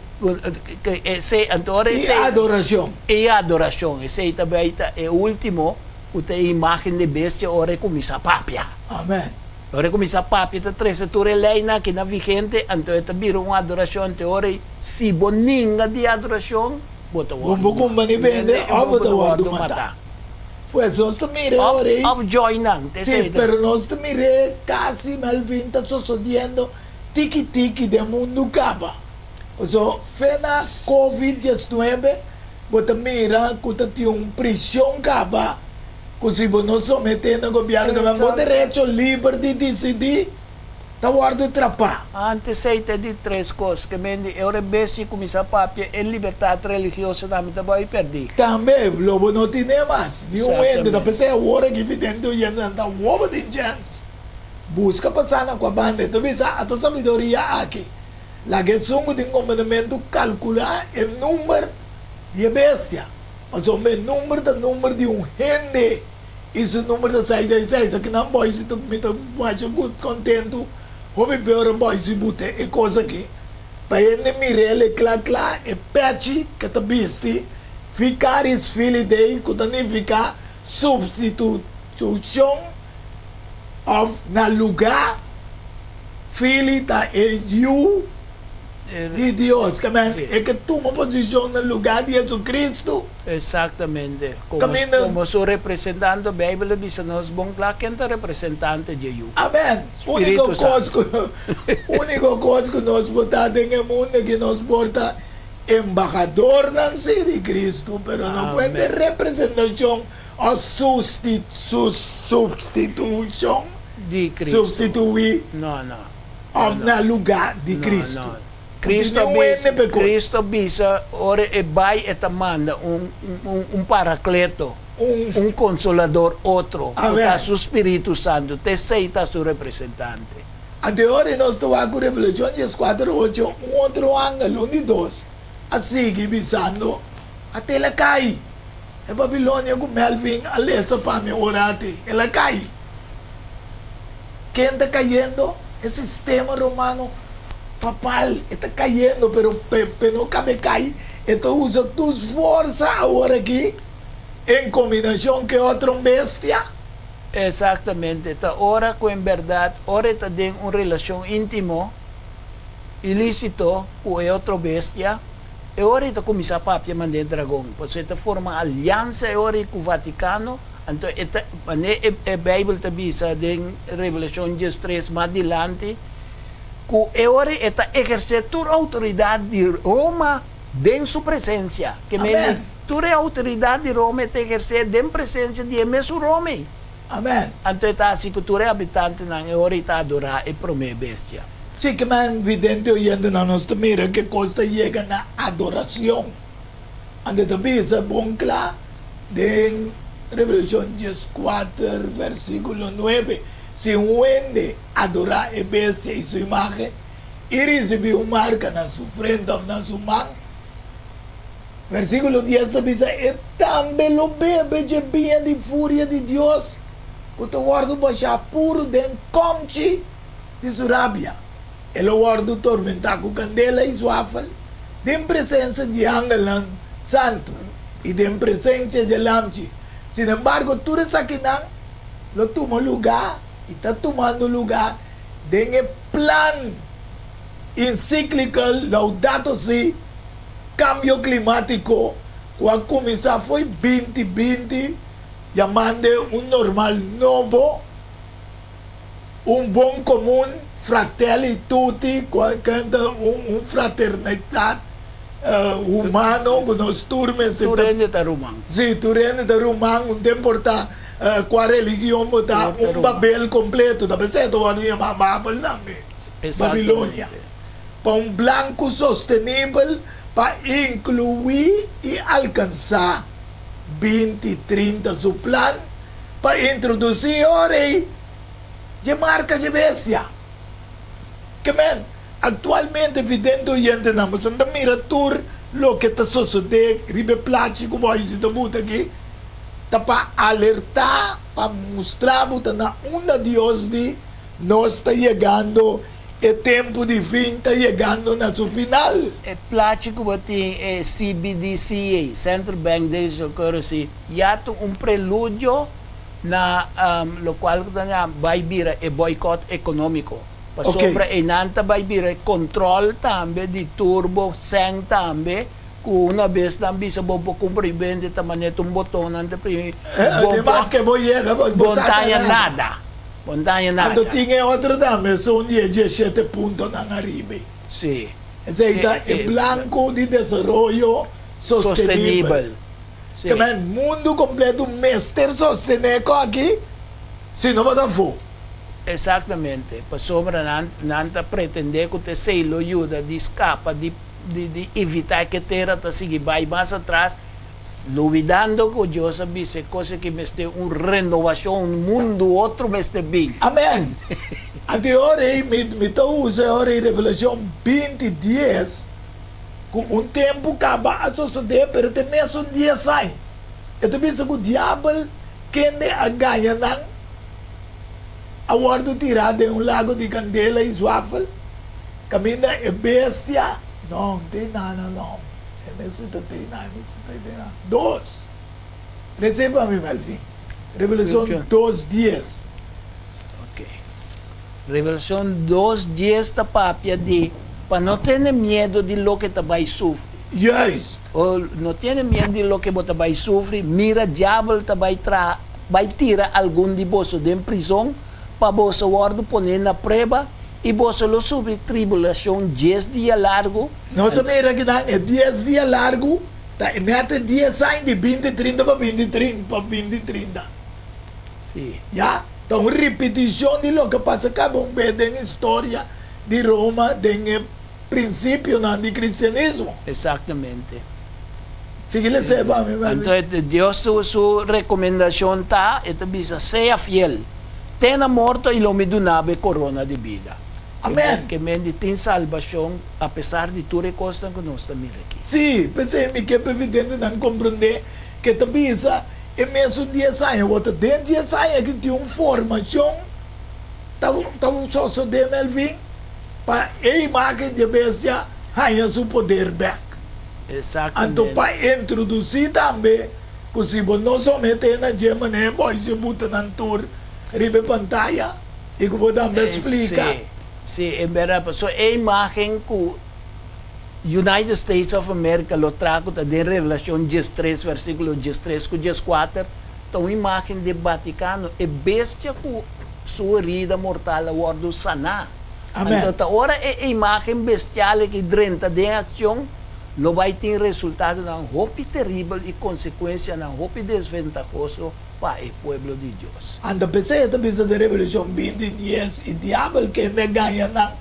Speaker 4: Esei, anto ora
Speaker 3: I
Speaker 4: esei.
Speaker 3: adorashon.
Speaker 4: I adorashon. Esei ta bai ta e último ku ta e imágen di bestia ora e kuminsá papia.
Speaker 3: Amèn.
Speaker 4: Ora e kuminsá papia ta trese tur e leinan aki na vigente, anto e ta bira un adorashon. Anto ora ei si bo ninga di adorashon, bo ta
Speaker 3: Bo
Speaker 4: wòrdu
Speaker 3: bo kumba ni bende òf bo ta wòrdu matá. Pues nos ta mir'é ora ei.
Speaker 4: Of join nan. Te
Speaker 3: Sí,
Speaker 4: esei ta.
Speaker 3: pero nos ta mir'é kasi Melvin ta sosodiendo tiki tiki den mundu kaba. Pasobra fe na Covid 19 bo ta mira ku ta tin un prishon kaba ku si bo no someté na gobièrnu kaba bo derecho liber di disidí ta wòrdu trapá.
Speaker 4: Antes ei ta di tres kos, ke men di e ora e bestia kuminsá papia, e libertat religioso tambe ta bai pèrdí.
Speaker 3: Tambe lo bo no tine mas, ni un hende ta p'esei awor aki vidente oyentenan ta wobo tin chèns buska pa sa na kua banda e ta bisa ata sabidoria aki. Laga esun ku tin komandamentu kalkulá e number di e bestia, pasobra e number ta number di un hende. I su number ta seis seis seis. Aki nan boisi ta mi ta masha gut kontentu hopi be ora boisi buta e kos aki pa hende mir'el e kla kla e pechi ke ta bisti Vicaris Filii Dei ku ta nifiká supstitushon òf na lugá Filii ta e yu di Dios ke men e ke tuma posishon na lugá di Jesucristo.
Speaker 4: Exactamente. Como,
Speaker 3: Caminda.
Speaker 4: como su representante, Bijbel a bisa nos bon cla ken ta representante dje Yu.
Speaker 3: Amen.
Speaker 4: Spiritu
Speaker 3: Unico cos
Speaker 4: Santo.
Speaker 3: cu unico cos cu nos por ta den e mundo aki nos por ta embahadornan si di Cristo, pero no cuenta
Speaker 4: Amen.
Speaker 3: representacion of susti substitucion,
Speaker 4: Di Cristo.
Speaker 3: substitui
Speaker 4: No, no.
Speaker 3: of
Speaker 4: No,
Speaker 3: na
Speaker 4: no.
Speaker 3: lugar di
Speaker 4: No,
Speaker 3: Cristo.
Speaker 4: no.
Speaker 3: Cristo a bisa,
Speaker 4: Cristo a bisa ora e bai e ta manda un un paracleto, un consolador otro, cu ta su Spiritu Santo, ta esey ta su representante.
Speaker 3: Anto e ora nos ta wak cu Revelacion dieskuater ocho, un otro angel, un di dos, a sigui bisando, Ata el a cay! E Babilonia cu Melvin a lesa pa mi ora ati, el a cay! Ken ta cayendo? E sistema romano papal e ta cayendo, pero p'e no cabe cay, e ta usa tur forsa awor aki en combinacion cu e otro bestia.
Speaker 4: Exactamente, ta ora cu en berdad ora e ta den un relacion intimo, ilicito, cu e otro bestia, e ora e ta cuminsa papia manda e dragon, pasobra e ta forma aliansa e ora cu Vaticano. Anto e ta, manera e e Bijbel ta bisa den Revelashon diestres mas dilanti, Ku e ora e ta ehersé tur outoridat di Roma den su presensia. Ke mende, tur e outoridat di Roma e ta ehersé den presensia di e mesun Roma ei.
Speaker 3: Amen.
Speaker 4: Anto e ta hasi ku tur e habitantenan e ora ei ta adorá e promé bestia.
Speaker 3: Sí, ke men vidente oyentenan nos ta mira ke kos ta yega na adorashon. Anto e ta bisa bon kla den Revelashon dieskuater vèrsikulo nuebe, Si un hende adorá e bestia i su imágen i risibí un marka na su frente òf na su man, Versíkulo dies ta bisa, E tambe lo bebe dje biña di furia di Dios ku ta wòrdu bashá puru den kòmchi di su rabia. E lo wòrdu tormentá ku kandela i suafel den presensia di angelnan santu i den presensia dje Lamchi. Sinembargo, tur esakinan lo tuma lugá i ta tumando lugá den e plan encyclical Laudato Si, Kambio Klimátiko, ku a kuminsá fo'i 2020, yamand'e un normal nobo, un bon komun, fratelli tutti, ku a kanta un fraternitat humano ku nos tur mester
Speaker 4: ta. Tur hende ta ruman.
Speaker 3: Sí, tur hende ta ruman, un ta importá kua religion bo ta, un Babel kompleto, ta p'esei ta wòrdu yamá Babel tambe, Babilonia. Pa un blanku sostenibel pa inkluí i alkansá 2030 su plan pa introdusí ora ei dje marka dje bestia. Ke men, aktualmente vidente oyentenan boso ta mira tur loke ta sosodé riba e plachi ku bo a hisi ta buta aki, ta pa alertá, pa mustra bo ta na unda Dios di nos ta yegando. E tempu di fin ta yegando na su final.
Speaker 4: E plachi ku bo tin e CBDC ei, Central Bank Digital Currency, ya ta un preludio na lokual ku ta yama bai bira e boycott ekonómiko. Pasobra einan ta bai bira e kontrol tambe di tur bo sèn tambe ku una bes nan bisa bo por kumpra i bende ta manera ta un boton nan ta primi bo bo no ta haña nada. Bo no ta haña nada.
Speaker 3: Anto tin e otro tambe, esun di e dieshete puntonan ariba.
Speaker 4: Sí.
Speaker 3: Esei ta e blanco di desaroyo sostenibel.
Speaker 4: Sí.
Speaker 3: Ke men mundu kompleto mester sostené ko aki, si no bo ta afó.
Speaker 4: Exactamente. Pasobra nan nan ta pretendé ku ta esei lo yuda di skapa di di di evitá ke tera ta sigui bai mas atras. Lubidando ku Dios a bisa e kos aki mester un renobashon, un mundu otro mester bin.
Speaker 3: Amen! Anto e ora ei mi mi ta usa e ora ei Revelashon 20 dies ku un tempu kaba a sosodé pero te mesun dies ai. E ta bisa ku diabel kende a gaña nan a wòrdu tirá den un lago di kandela i zwafel kaminda e bestia no tin nada no. E mester ta tei na, e mester ta tei na. Dos. Rece pa mi, Melvin. Revelacion dos dies.
Speaker 4: Ok. Revelacion dos dies ta papia di pa no tene miedo di loke ta bai sufri.
Speaker 3: Juist.
Speaker 4: O no tene miedo di loke bo ta bai sufri, mira diabel ta bai traha, bai tira algun di boso den prizon pa boso wordo pone na prueba i boso lo sufri tribulacion dies dia largo.
Speaker 3: Nos a mira kinan e dies dia largu ta net e dies aña di 20 30 pa 20 30 pa 20 30.
Speaker 4: Sí.
Speaker 3: Ya, ta un ripitishon di loke a pasa kaba un bes den historia di Roma den e prinsipionan di kristianismo.
Speaker 4: Exactamente.
Speaker 3: Sigui lesa pa mi, Melvin.
Speaker 4: Anto Dios su su rekomendashon ta, e ta bisa, Sea fiel te na morto i lo mi duna bo e korona di bida.
Speaker 3: Amen.
Speaker 4: Ke men di tin salbashon apesar di tur e kosnan ku nos ta mira aki.
Speaker 3: Sí, p'esei mi ke pa evidentenan komprondé ke ta bisa e mesun dies aña. Bo ta den dies aña aki tin un formashon ta ta sosodé Melvin pa e imágen dje bestia haña su poder bèk.
Speaker 4: Exactamente.
Speaker 3: Anto pa introdusí tambe ku si bo no someté na dje manera e bòis e buta nan tur riba e pantaya. I ku bo tambe splika.
Speaker 4: Sí, sí, en berdad. Pasobra e imagen ku United States of America lo traha ku ta den Revelacion 13, versikulo 13 ku 14, ta un imagen di e Vaticano, e bestia ku su herida mortal a wòrdu saná.
Speaker 3: Amen.
Speaker 4: Anto ta ora e imágen bestial aki drenta den akshon, lo bai tin resultadonan hopi teribel i konsekuensianan hopi desventahoso pa e pueblo di Dios.
Speaker 3: Anto p'esei e ta bisa den Revelashon binti dies, I diabel kende a gaña nan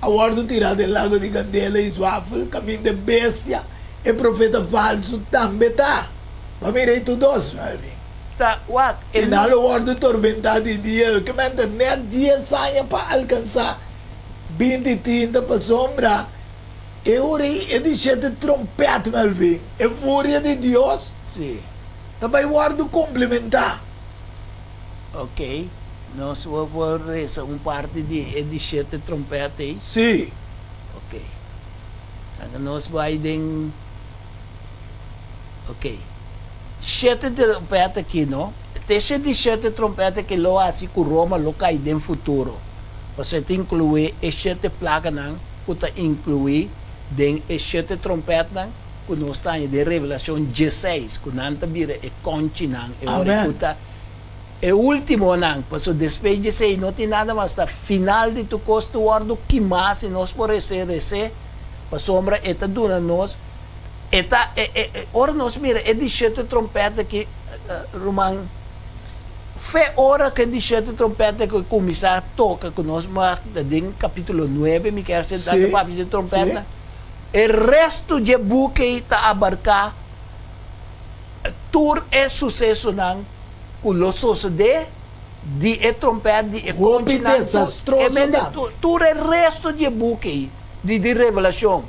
Speaker 3: a wòrdu tirá den lago di kandela i zwafel, kaminda e bestia, e profeta falsu, tambe ta. Bo a mira ei tur dos, Melvin.
Speaker 4: Ta wak, e
Speaker 3: I nan lo wòrdu tormentá di dia, ke men ta nèt dies aña pa alkansá binti tinta, pasobra e ora ei e di shete trompèt, Melvin, e furia di Dios ta bai wòrdu komplementá.
Speaker 4: Ok, nos por resa un parti di e di shete trompèt ei?
Speaker 3: Sí.
Speaker 4: Ok. Laga nos bai den. Ok. Shete trompèt aki, no? Te she di shete trompèt aki lo hasi ku Roma lo kai den futuro. Pasobra e ta inkluí e shete plaganan ku ta inkluí den e shete trompètnan ku nos ta haña den Revelashon dieseis, ku nan ta bira e kònchinan e ora ku ta e últimonan. Pasobra despues di esei no tin nada mas. Ta final di tur kos ta wòrdu kimá si nos por resé, resé, pasobra e ta duna nos. E ta, e, e, e, ora nos mira e di shete trompet aki, ruman, fe ora ku e di shete trompet aki kuminsá toka, ku nos mag ta den kapítulo nuebe, mi kier sentá ta papia di trompetnan, e restu dje buki ei ta abarká tur e susesonan ku lo sosodé di e trompet, di e
Speaker 3: Hopi
Speaker 4: konchinan, tur, e
Speaker 3: desastroso
Speaker 4: mende,
Speaker 3: tambe.
Speaker 4: tur, tur e restu dje buki ei. Di di Revelashon.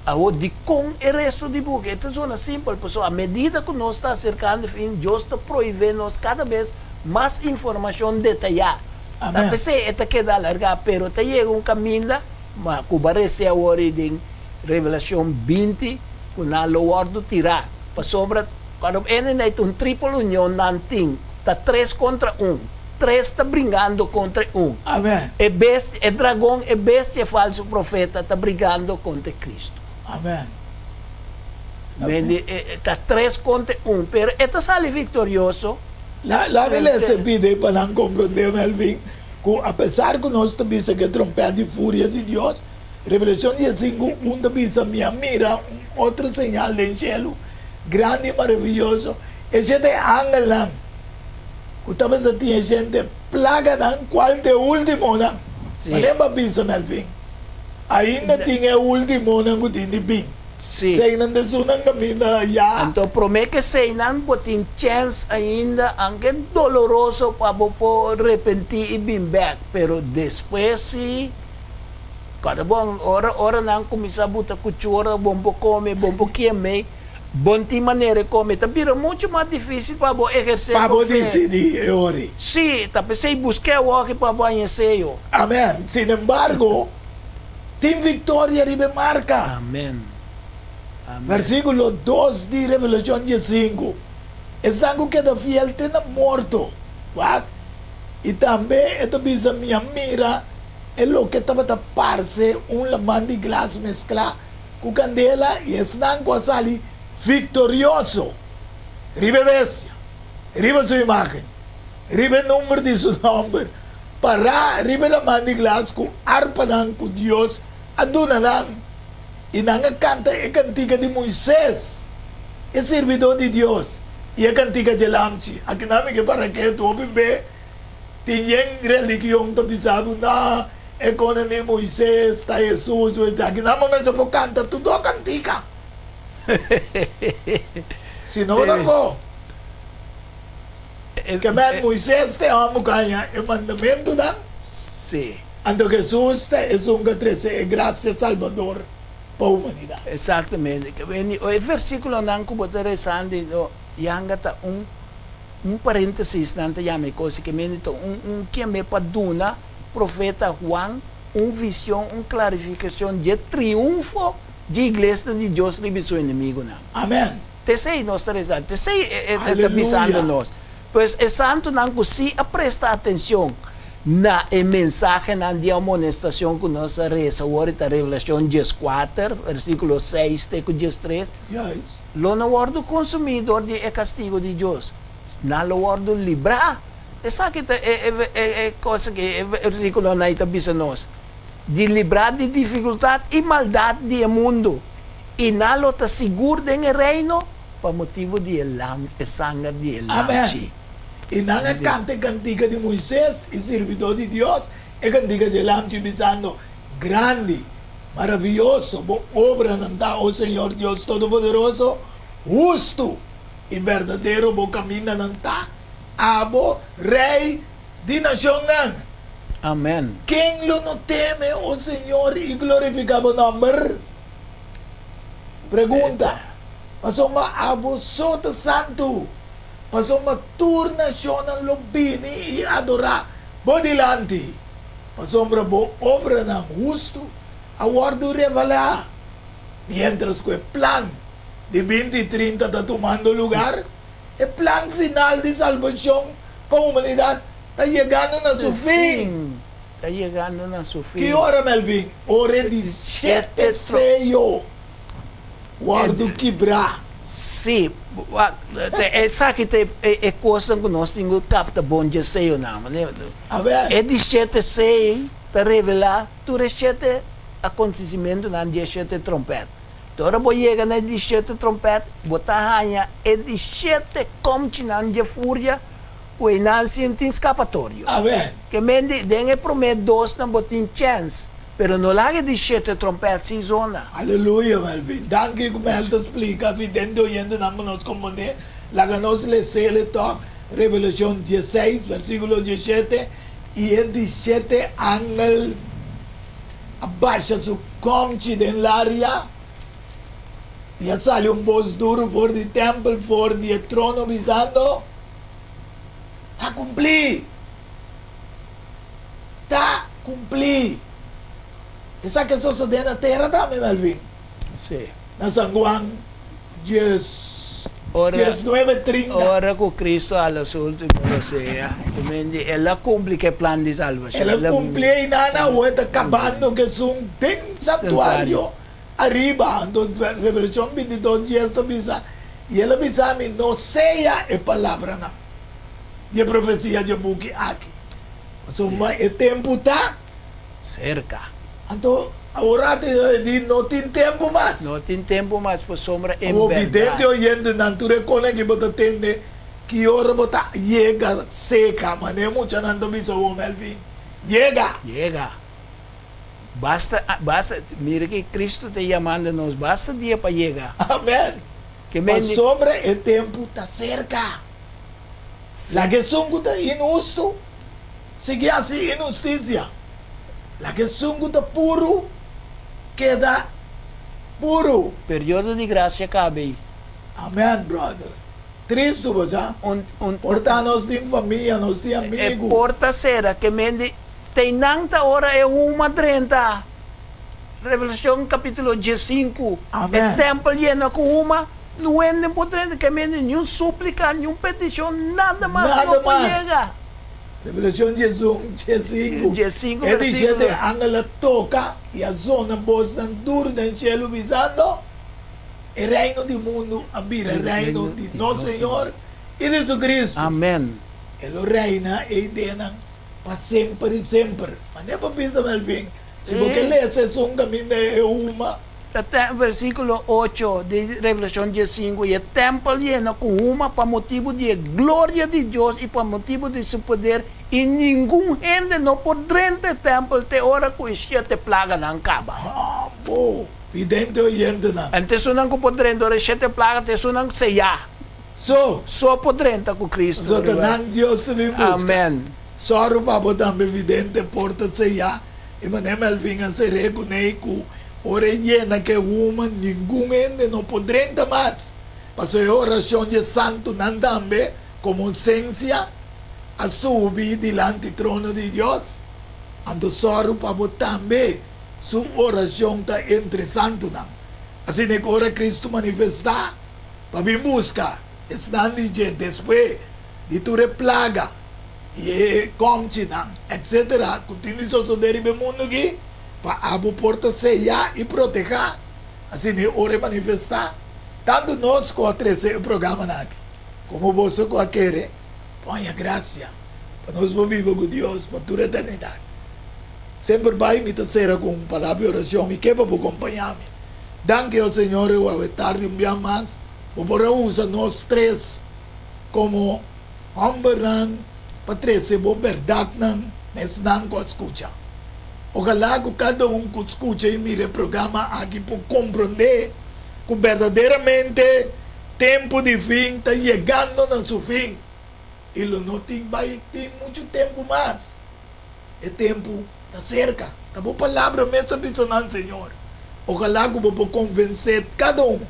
Speaker 4: Awor, dikon e resto di buki? E ta zona simpel, pasobra a medida ku nos ta aserkando e fin, Dios ta prohibé nos kada bes mas informashon detayá. Ta
Speaker 3: Amèn.
Speaker 4: p'esei e ta keda alargá, pero ta yega un kaminda, ma ku bo a resé awor ei den Revelashon 20, ku nan lo wòrdu tirá. Pasobra kuando hende na ta un tripel union nan tin, ta tres kontra un. Tres ta bringando kontra e un.
Speaker 3: Amen.
Speaker 4: E bestia, e dragon, e bestia, e falso profeta ta brigando kontra e Cristo.
Speaker 3: Amen.
Speaker 4: Men di, e, ta tres kontra e un, pero e ta sali viktorioso.
Speaker 3: La, laga lesa e bida ei pa nan komprondé, Melvin, ku apesar ku nos ta bisa ku e trompèt di furia di Dios, Revelashon diesinku un ta bisa, Mi a mira un otro señal den shelu, grandi i maravioso, e shete angelnan. Ku tabata tin e shente plaganan kual ta e ultimonan.
Speaker 4: Sí.
Speaker 3: Manera bo a bisa Melvin, ainda tin e ultimonan ku tin di bin.
Speaker 4: Sí.
Speaker 3: Seinan ta esunnan kaminda ya.
Speaker 4: Anto promé ke seinan bo tin chèns ainda, anke doloroso pa bo por repentí i bin bèk, pero despues sí, kòrda bon, ora ora nan kuminsá buta kuchura, bo no por kome, bo no por kiem'é. Bon tin manera e come ta bira mucho mas dificil pa bo eherce
Speaker 3: Pa
Speaker 4: bo
Speaker 3: bo
Speaker 4: fe.
Speaker 3: dicidi e ori.
Speaker 4: Sí, ta p'esey busca e awoki pa bo haña seyo.
Speaker 3: Amen. Sin embargo, tin victoria riba e marca.
Speaker 4: Amen. Amen.
Speaker 3: Versiculo dos di Revelacion diesinku, Esnan cu keda fiel te na morto. Wak. I tambe e ta bisa, Mi a mira e loke tabata parce un laman di glas mescla ku kandela i esnan ku a sali viktorioso riba e bestia, riba su imágen, riba e number di su nòmber, pará riba e laman di glas ku arpanan ku Dios a duna nan, i nan a kanta e kantika di Moises, e sirbidó di Dios, i e kantika dje Lamchi. Akinan mi ke para ketu hopi be tin yen religion ta bisa bo na. E kone ni Moises ta Hesus o esaki. Nan bo mester por kanta tur dos kantika. Si no ta ko. Ke men Moises ta e hòmber ku haña e mandamentunan.
Speaker 4: Sí.
Speaker 3: Anto Hesus ta esun ku a trese e grasia salbador pa humanidat.
Speaker 4: Eksaktamente. Ke men e versikulonan ku bo ta resando no yanga ta un un parentesis nan ta yama e kos. Ke men ta un un keme pa duna. Profeta Juan un vision, un clarificacion dje triunfo dje iglesia di Dios riba su enemigunan.
Speaker 3: Amen.
Speaker 4: T'esei nos ta reza, t'esei e ta bisando
Speaker 3: Aleluya.
Speaker 4: nos. Pues e santunan cu si a presta atencion na e mensahenan di amonestacion cu nos a reza awor ta Revelacion dieskuater, versiculo seis te cu diestres,
Speaker 3: Juist.
Speaker 4: lo no wordo consumi dor di e castigo di Dios. Nan lo wordo libra. Esaki ta e e e cosa cu e versiculonan ei ta bisa nos. Di librá di difikultat i maldat di e mundu, i nan lo ta sigur den e Reino pa motibu di e lam, e sanger di e
Speaker 3: Amèn!
Speaker 4: Lamchi.
Speaker 3: I nan a kanta e kantika di Moises, e sirbidó di Dios, e kantika di e Lamchi, bisando, Grandi, maravioso bo obranan ta, o Señor Dios Todopoderoso! Hustu i berdadero bo kamindanan ta, abo, Rei di nashonnan.
Speaker 4: Amèn.
Speaker 3: Ken lo no teme, o Señor, i glorifiká bo nòmber? Pregunta, Pasobra abo so ta santu, pasobra tur nashonnan lo bini i adorá bo dilanti, pasobra bo obranan hustu a wòrdu revelá. Miéntras ku e plan di binti trinta ta tumando lugar, E plan final di salbashon pa humanidat ta yegando na su fin.
Speaker 4: Ta yegando na su fin.
Speaker 3: Ki ora, Melvin? Ora e di shete seyo wòrdu kibrá.
Speaker 4: Sí, esaki ta e kosnan ku nos tin ku kapta bon dje seyonan.
Speaker 3: Amen.
Speaker 4: E di shete sey ta revelá tur e shete akontesimentunan di e shete trompèt. Te ora bo yega na e di shete trompèt, bo ta haña e di shete kòmchinan dje furia ku einan si no tin skapatorio.
Speaker 3: Amen.
Speaker 4: Ke men di, den e promé dosnan bo tin chèns, pero no laga e di shete trompèt si zona.
Speaker 3: Aleluya, Melvin. Danki ku Mel ta splika vidente oyentenan pa nos komprondé. Laga nos les'é tòg Revelashon dieseis, versíkulo diesshete, I e di shete angel a basha su komchi den laria i a sali un bos duru for di tèmpel for di e trono bisando, Ta kumplí! Ta kumplí! Esaki a sosodé na tera tambe, Melvin.
Speaker 4: Sí.
Speaker 3: Na San Juan dies, 19, 30.
Speaker 4: Ora ku Kristu a hala su último rosea, kumendi El a kumpli ku e plan di salbashon.
Speaker 3: El a kumpli einan awor e ta kabando ku esun den santuario ariba. Anto Revelashon 22, dies ta bisa, I el a bisa mi, No seya e palabranan di e profesia dje buki aki, pasobra e tempu ta.
Speaker 4: Serka.
Speaker 3: Anto awor e di no tin tempu mas.
Speaker 4: No tin tempu mas pasobra en
Speaker 3: Awor
Speaker 4: bèrdat.
Speaker 3: vidente oyentenan tur e konan ki bo ta tende ki ora bo ta yega seka manera muchanan ta bisa awor Melvin yega.
Speaker 4: Yega. Basta basta mira ki Cristo ta yamando nos basta dia pa yega.
Speaker 3: Amen.
Speaker 4: Ke men di.
Speaker 3: Pasobra e tempu ta serka. Laga esun ku ta inhustu sigui hasi inhustisia. Laga esun ku ta puru keda puru.
Speaker 4: Periodo di grasia kaba ei.
Speaker 3: Amen brother. Tristu bo sa.
Speaker 4: Un un.
Speaker 3: Por ta nos tin famia, nos tin
Speaker 4: E
Speaker 3: amigu.
Speaker 4: porta sera ke mende teinan ta ora e huma drenta. Revelashon kapitulo diesinku. E
Speaker 3: Amen.
Speaker 4: tempel yena ku huma. No hende por drenta ke mende niun súplika, niun petishon, nada mas
Speaker 3: Nada
Speaker 4: no por
Speaker 3: mas.
Speaker 4: yega.
Speaker 3: Revelashon diesun, diesinku,
Speaker 4: Diesinku
Speaker 3: E di shete
Speaker 4: versíkulo.
Speaker 3: angel a toka i a zona bosnan duru den shelu, bisando, E reino di mundu a bira e reino di nos Señor i di su Cristo.
Speaker 4: Amen.
Speaker 3: E lo reina ei denan pa semper i semper. Manera pa bisa, Melvin, si bo ke lesa esun kaminda e huma.
Speaker 4: Ta te versíkulo ocho di Revelashon diesinku, I e tèmpel yena ku huma pa motibu di e gloria di Dios i pa motibu di su poder, i ningun hende no por drenta e tèmpel te ora ku e shete plaganan kaba.
Speaker 3: Hambo, vidente oyentenan.
Speaker 4: En te esunnan ku por drenta ora e shete plaga, te esunnan seyá.
Speaker 3: So.
Speaker 4: So por drenta ku Cristo.
Speaker 3: So ta nan Dios ta bin buska.
Speaker 4: Amen.
Speaker 3: Sòru pa bo tambe vidente por ta seyá. E manera Melvin a ser'é kuné i ku ora e yena ku e huma, ningun hende no por drenta mas, pasobra e orashon di e santunan tambe, komo un sensia, a subi dilanti trono di Dios. Anto sòru pa bo tambe su orashon ta entre santunan. Asina ku ora Kristu manifestá pa bin buska esnan di dje despues di tur e plaga, i e kòmchinan, etsetera, ku tin di sosodé riba e mundu akí, pa abo por ta seyá i protehá, asina e ora e manifestá. Tantu nos ku a trese e programanan akí, komo boso ku a kere, por haña grasia pa nos por biba ku Dios pa tur eternidat. Semper bai mi ta sera ku un palabra di orashon, mi ke pa bo kompañá mi. Danki, o Señor, i awe tardi un bia mas bo por a usa nos tres komo hòmbernan pa trese bo bèrdatnan na esnan ku a skucha. Ojalá ku kada un ku skucha i mira e programa aki por komprondé ku berdaderamente tempu di fin ta yegando na su fin i lo no tin bai tin muchu tempu mas. E tempu ta serka. Ta bo palabra mes ta bisa nan, Señor. Ojalá ku bo por konvensé kada un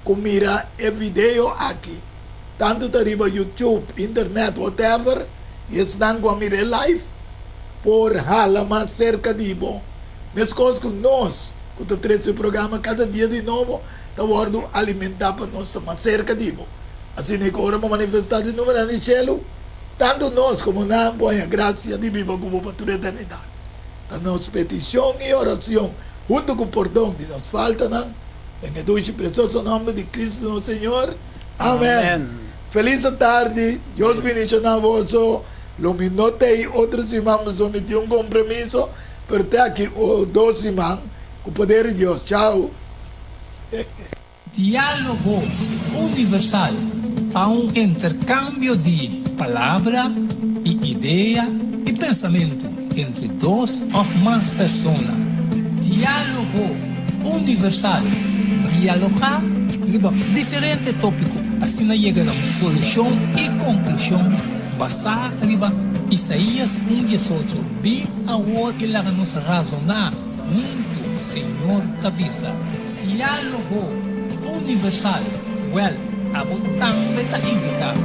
Speaker 3: ku mira e video aki, tantu ta riba YouTube, internet, whatever, i esnan ku a mira e live por hala mas serka di bo. Meskos ku nos ku ta trese e programa kada dia di nobo ta wòrdu alimentá pa nos ta mas serka di bo. Asina ku ora bo manifestá di numenan di shelu, Tantu nos komo nan por haña grasia di biba ku bo pa tur eternidat. Ta nos petishon i orashon, huntu ku pordon di nos faltanan, den e dushi presioso nòmber di Kristu nos Señor. Amèn. Felis atardi, Dios bendishoná boso. Lo mi no ta ei otro siman pasobra mi tin un kompromiso, pero te aki dos siman, ku poder di Dios. Chao.
Speaker 1: Diálogo Universal ta un interkambio di palabra i idea i pensamentu entre dos òf mas persona. Diálogo Universal, dialogá riba diferente tópiko asina yega na un solushon i konklushon basá riba Isaías un diesocho, Bin awor i laga nos razoná huntu, Señor ta bisa. Diálogo Universal, Wèl, abo tambe ta invitá.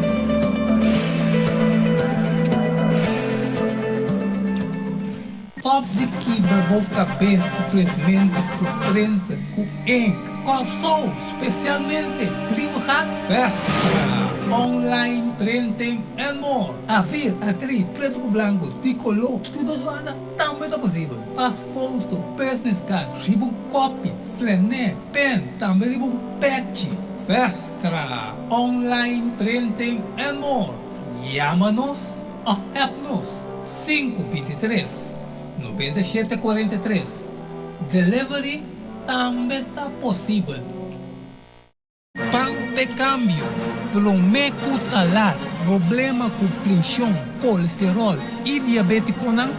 Speaker 1: Stòp di kibra bo kabes ku printmentu, ku printer, ku ink. Kòrsou, spesialmente Brievengat, Vestra, online printing and more. Afir, atri, pretu ku blanku, di koló, tur dos banda. Tambe ta posibel pas foto, business card, riba un kopi, flené, pen, tambe riba un pechi. Vestra, online printing and more. Yama nos of app nos 523 97 43. Delivery tambe ta posibel. Pan p'e kambio, promé ku ta lat problema ku prenshon, kolesteròl i diabétikonan,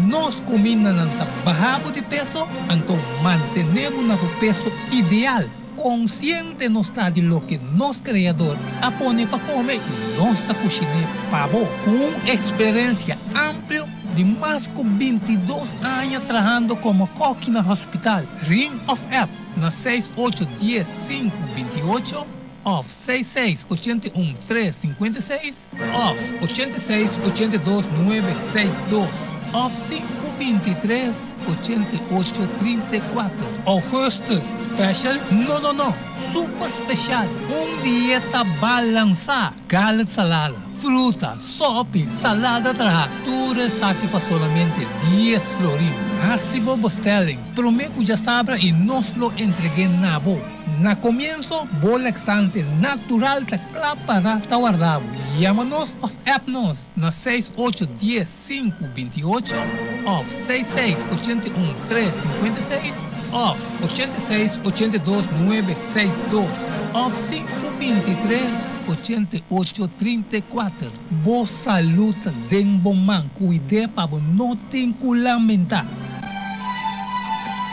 Speaker 1: nos kumindanan ta baha bo di peso, anto mantené bo na bo peso ideal. Konsiente nos ta di loke nos Kreador a pone pa kome i nos ta kushiné pa bo. Ku un eksperensia amplio di mas ku 22 aña trahando komo kòki na hospital, Ring òf app. Na seis ocho dies sinku 28 òf seis seis 81 tres 56 òf 86 82 nuebe seis dos òf sinku 23 88 34. Augustus Special? No no no! Super special! Un dieta balansá! Garlic salada, fruta, sopi, salada traha, tur esaki pa solamente dies florin. Hasi bo bestelling prome ku djasabra i nos lo entreg'é na bo. Na komienso, bo laxante natural ta kla para ta warda bo. Yama nos òf app nos na seis ocho dies sinku 28 òf seis seis 81 tres 56 òf 86 82 nuebe seis dos òf sinku 23 88 34. Bo salud ta den bo man, cuid'é pa bo no tin cu lamenta.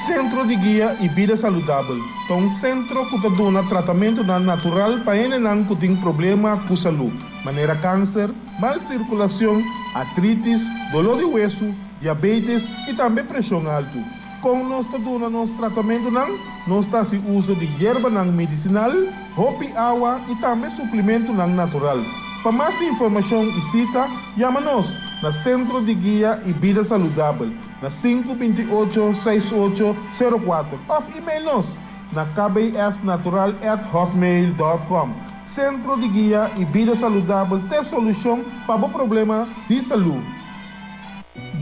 Speaker 2: Centro di Guia y Bida Saludabel ta un centro cu ta duna tratamentonan natural pa hendenan cu tin problema cu salud, manera cancer, mal circulacion, artritis, dolor di hueso, diabetes y tambe presion alto. Kon nos ta duna nos tratamentunan? Nos ta hasi uso di yerbanan medisinal, hopi awa i tambe suplimentunan natural. Pa mas informashon i sita, yama nos na Sentro di Guia i Bida Saludabel na sinku 28 seis ocho sero kuater òf email nos na kbsnatural at hotmail dòt kòm. Sentro di Guia i Bida Saludabel t'e solushon pa bo problema di salú.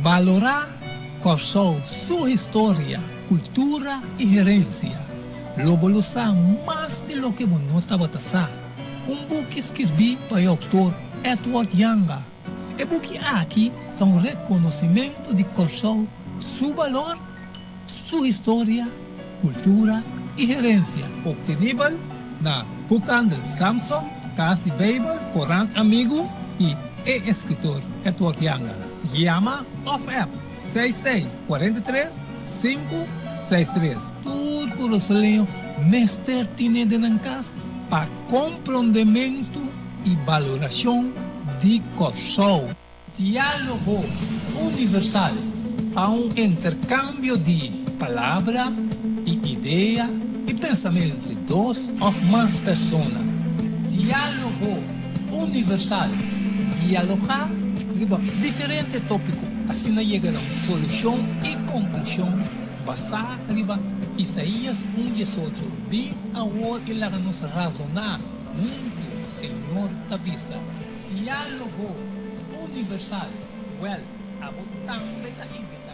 Speaker 1: Balorá Kòrsou su historia, kultura i herensia. Lo bo lo sa mas di loke bo no tabata sa. Un buki skirbí pa e outor Edward Janga. E buki aki ta un rekonosimentu di Kòrsou. Su balor, su historia, kultura i herensia. Optenibel na Boekhandel Samson, Kas di Beibel, Korant Amigu i e eskritor Edward Janga. Yama òf app 66 43 563. Tur kurasoleño mester tine den nan kas pa komprondementu i balorashon di Kòrsou. Diálogo Universal ta un interkambio di palabra i idea i pensamentu entre dos òf mas persona. Diálogo Universal, dialogá riba diferente tópiko, asina yega na un solushon i konklushon basá riba Isaías un diesocho, Bin awor i laga nos razoná huntu, Señor ta bisa. Diálogo Universal, Wèl, abo tambe ta invitá.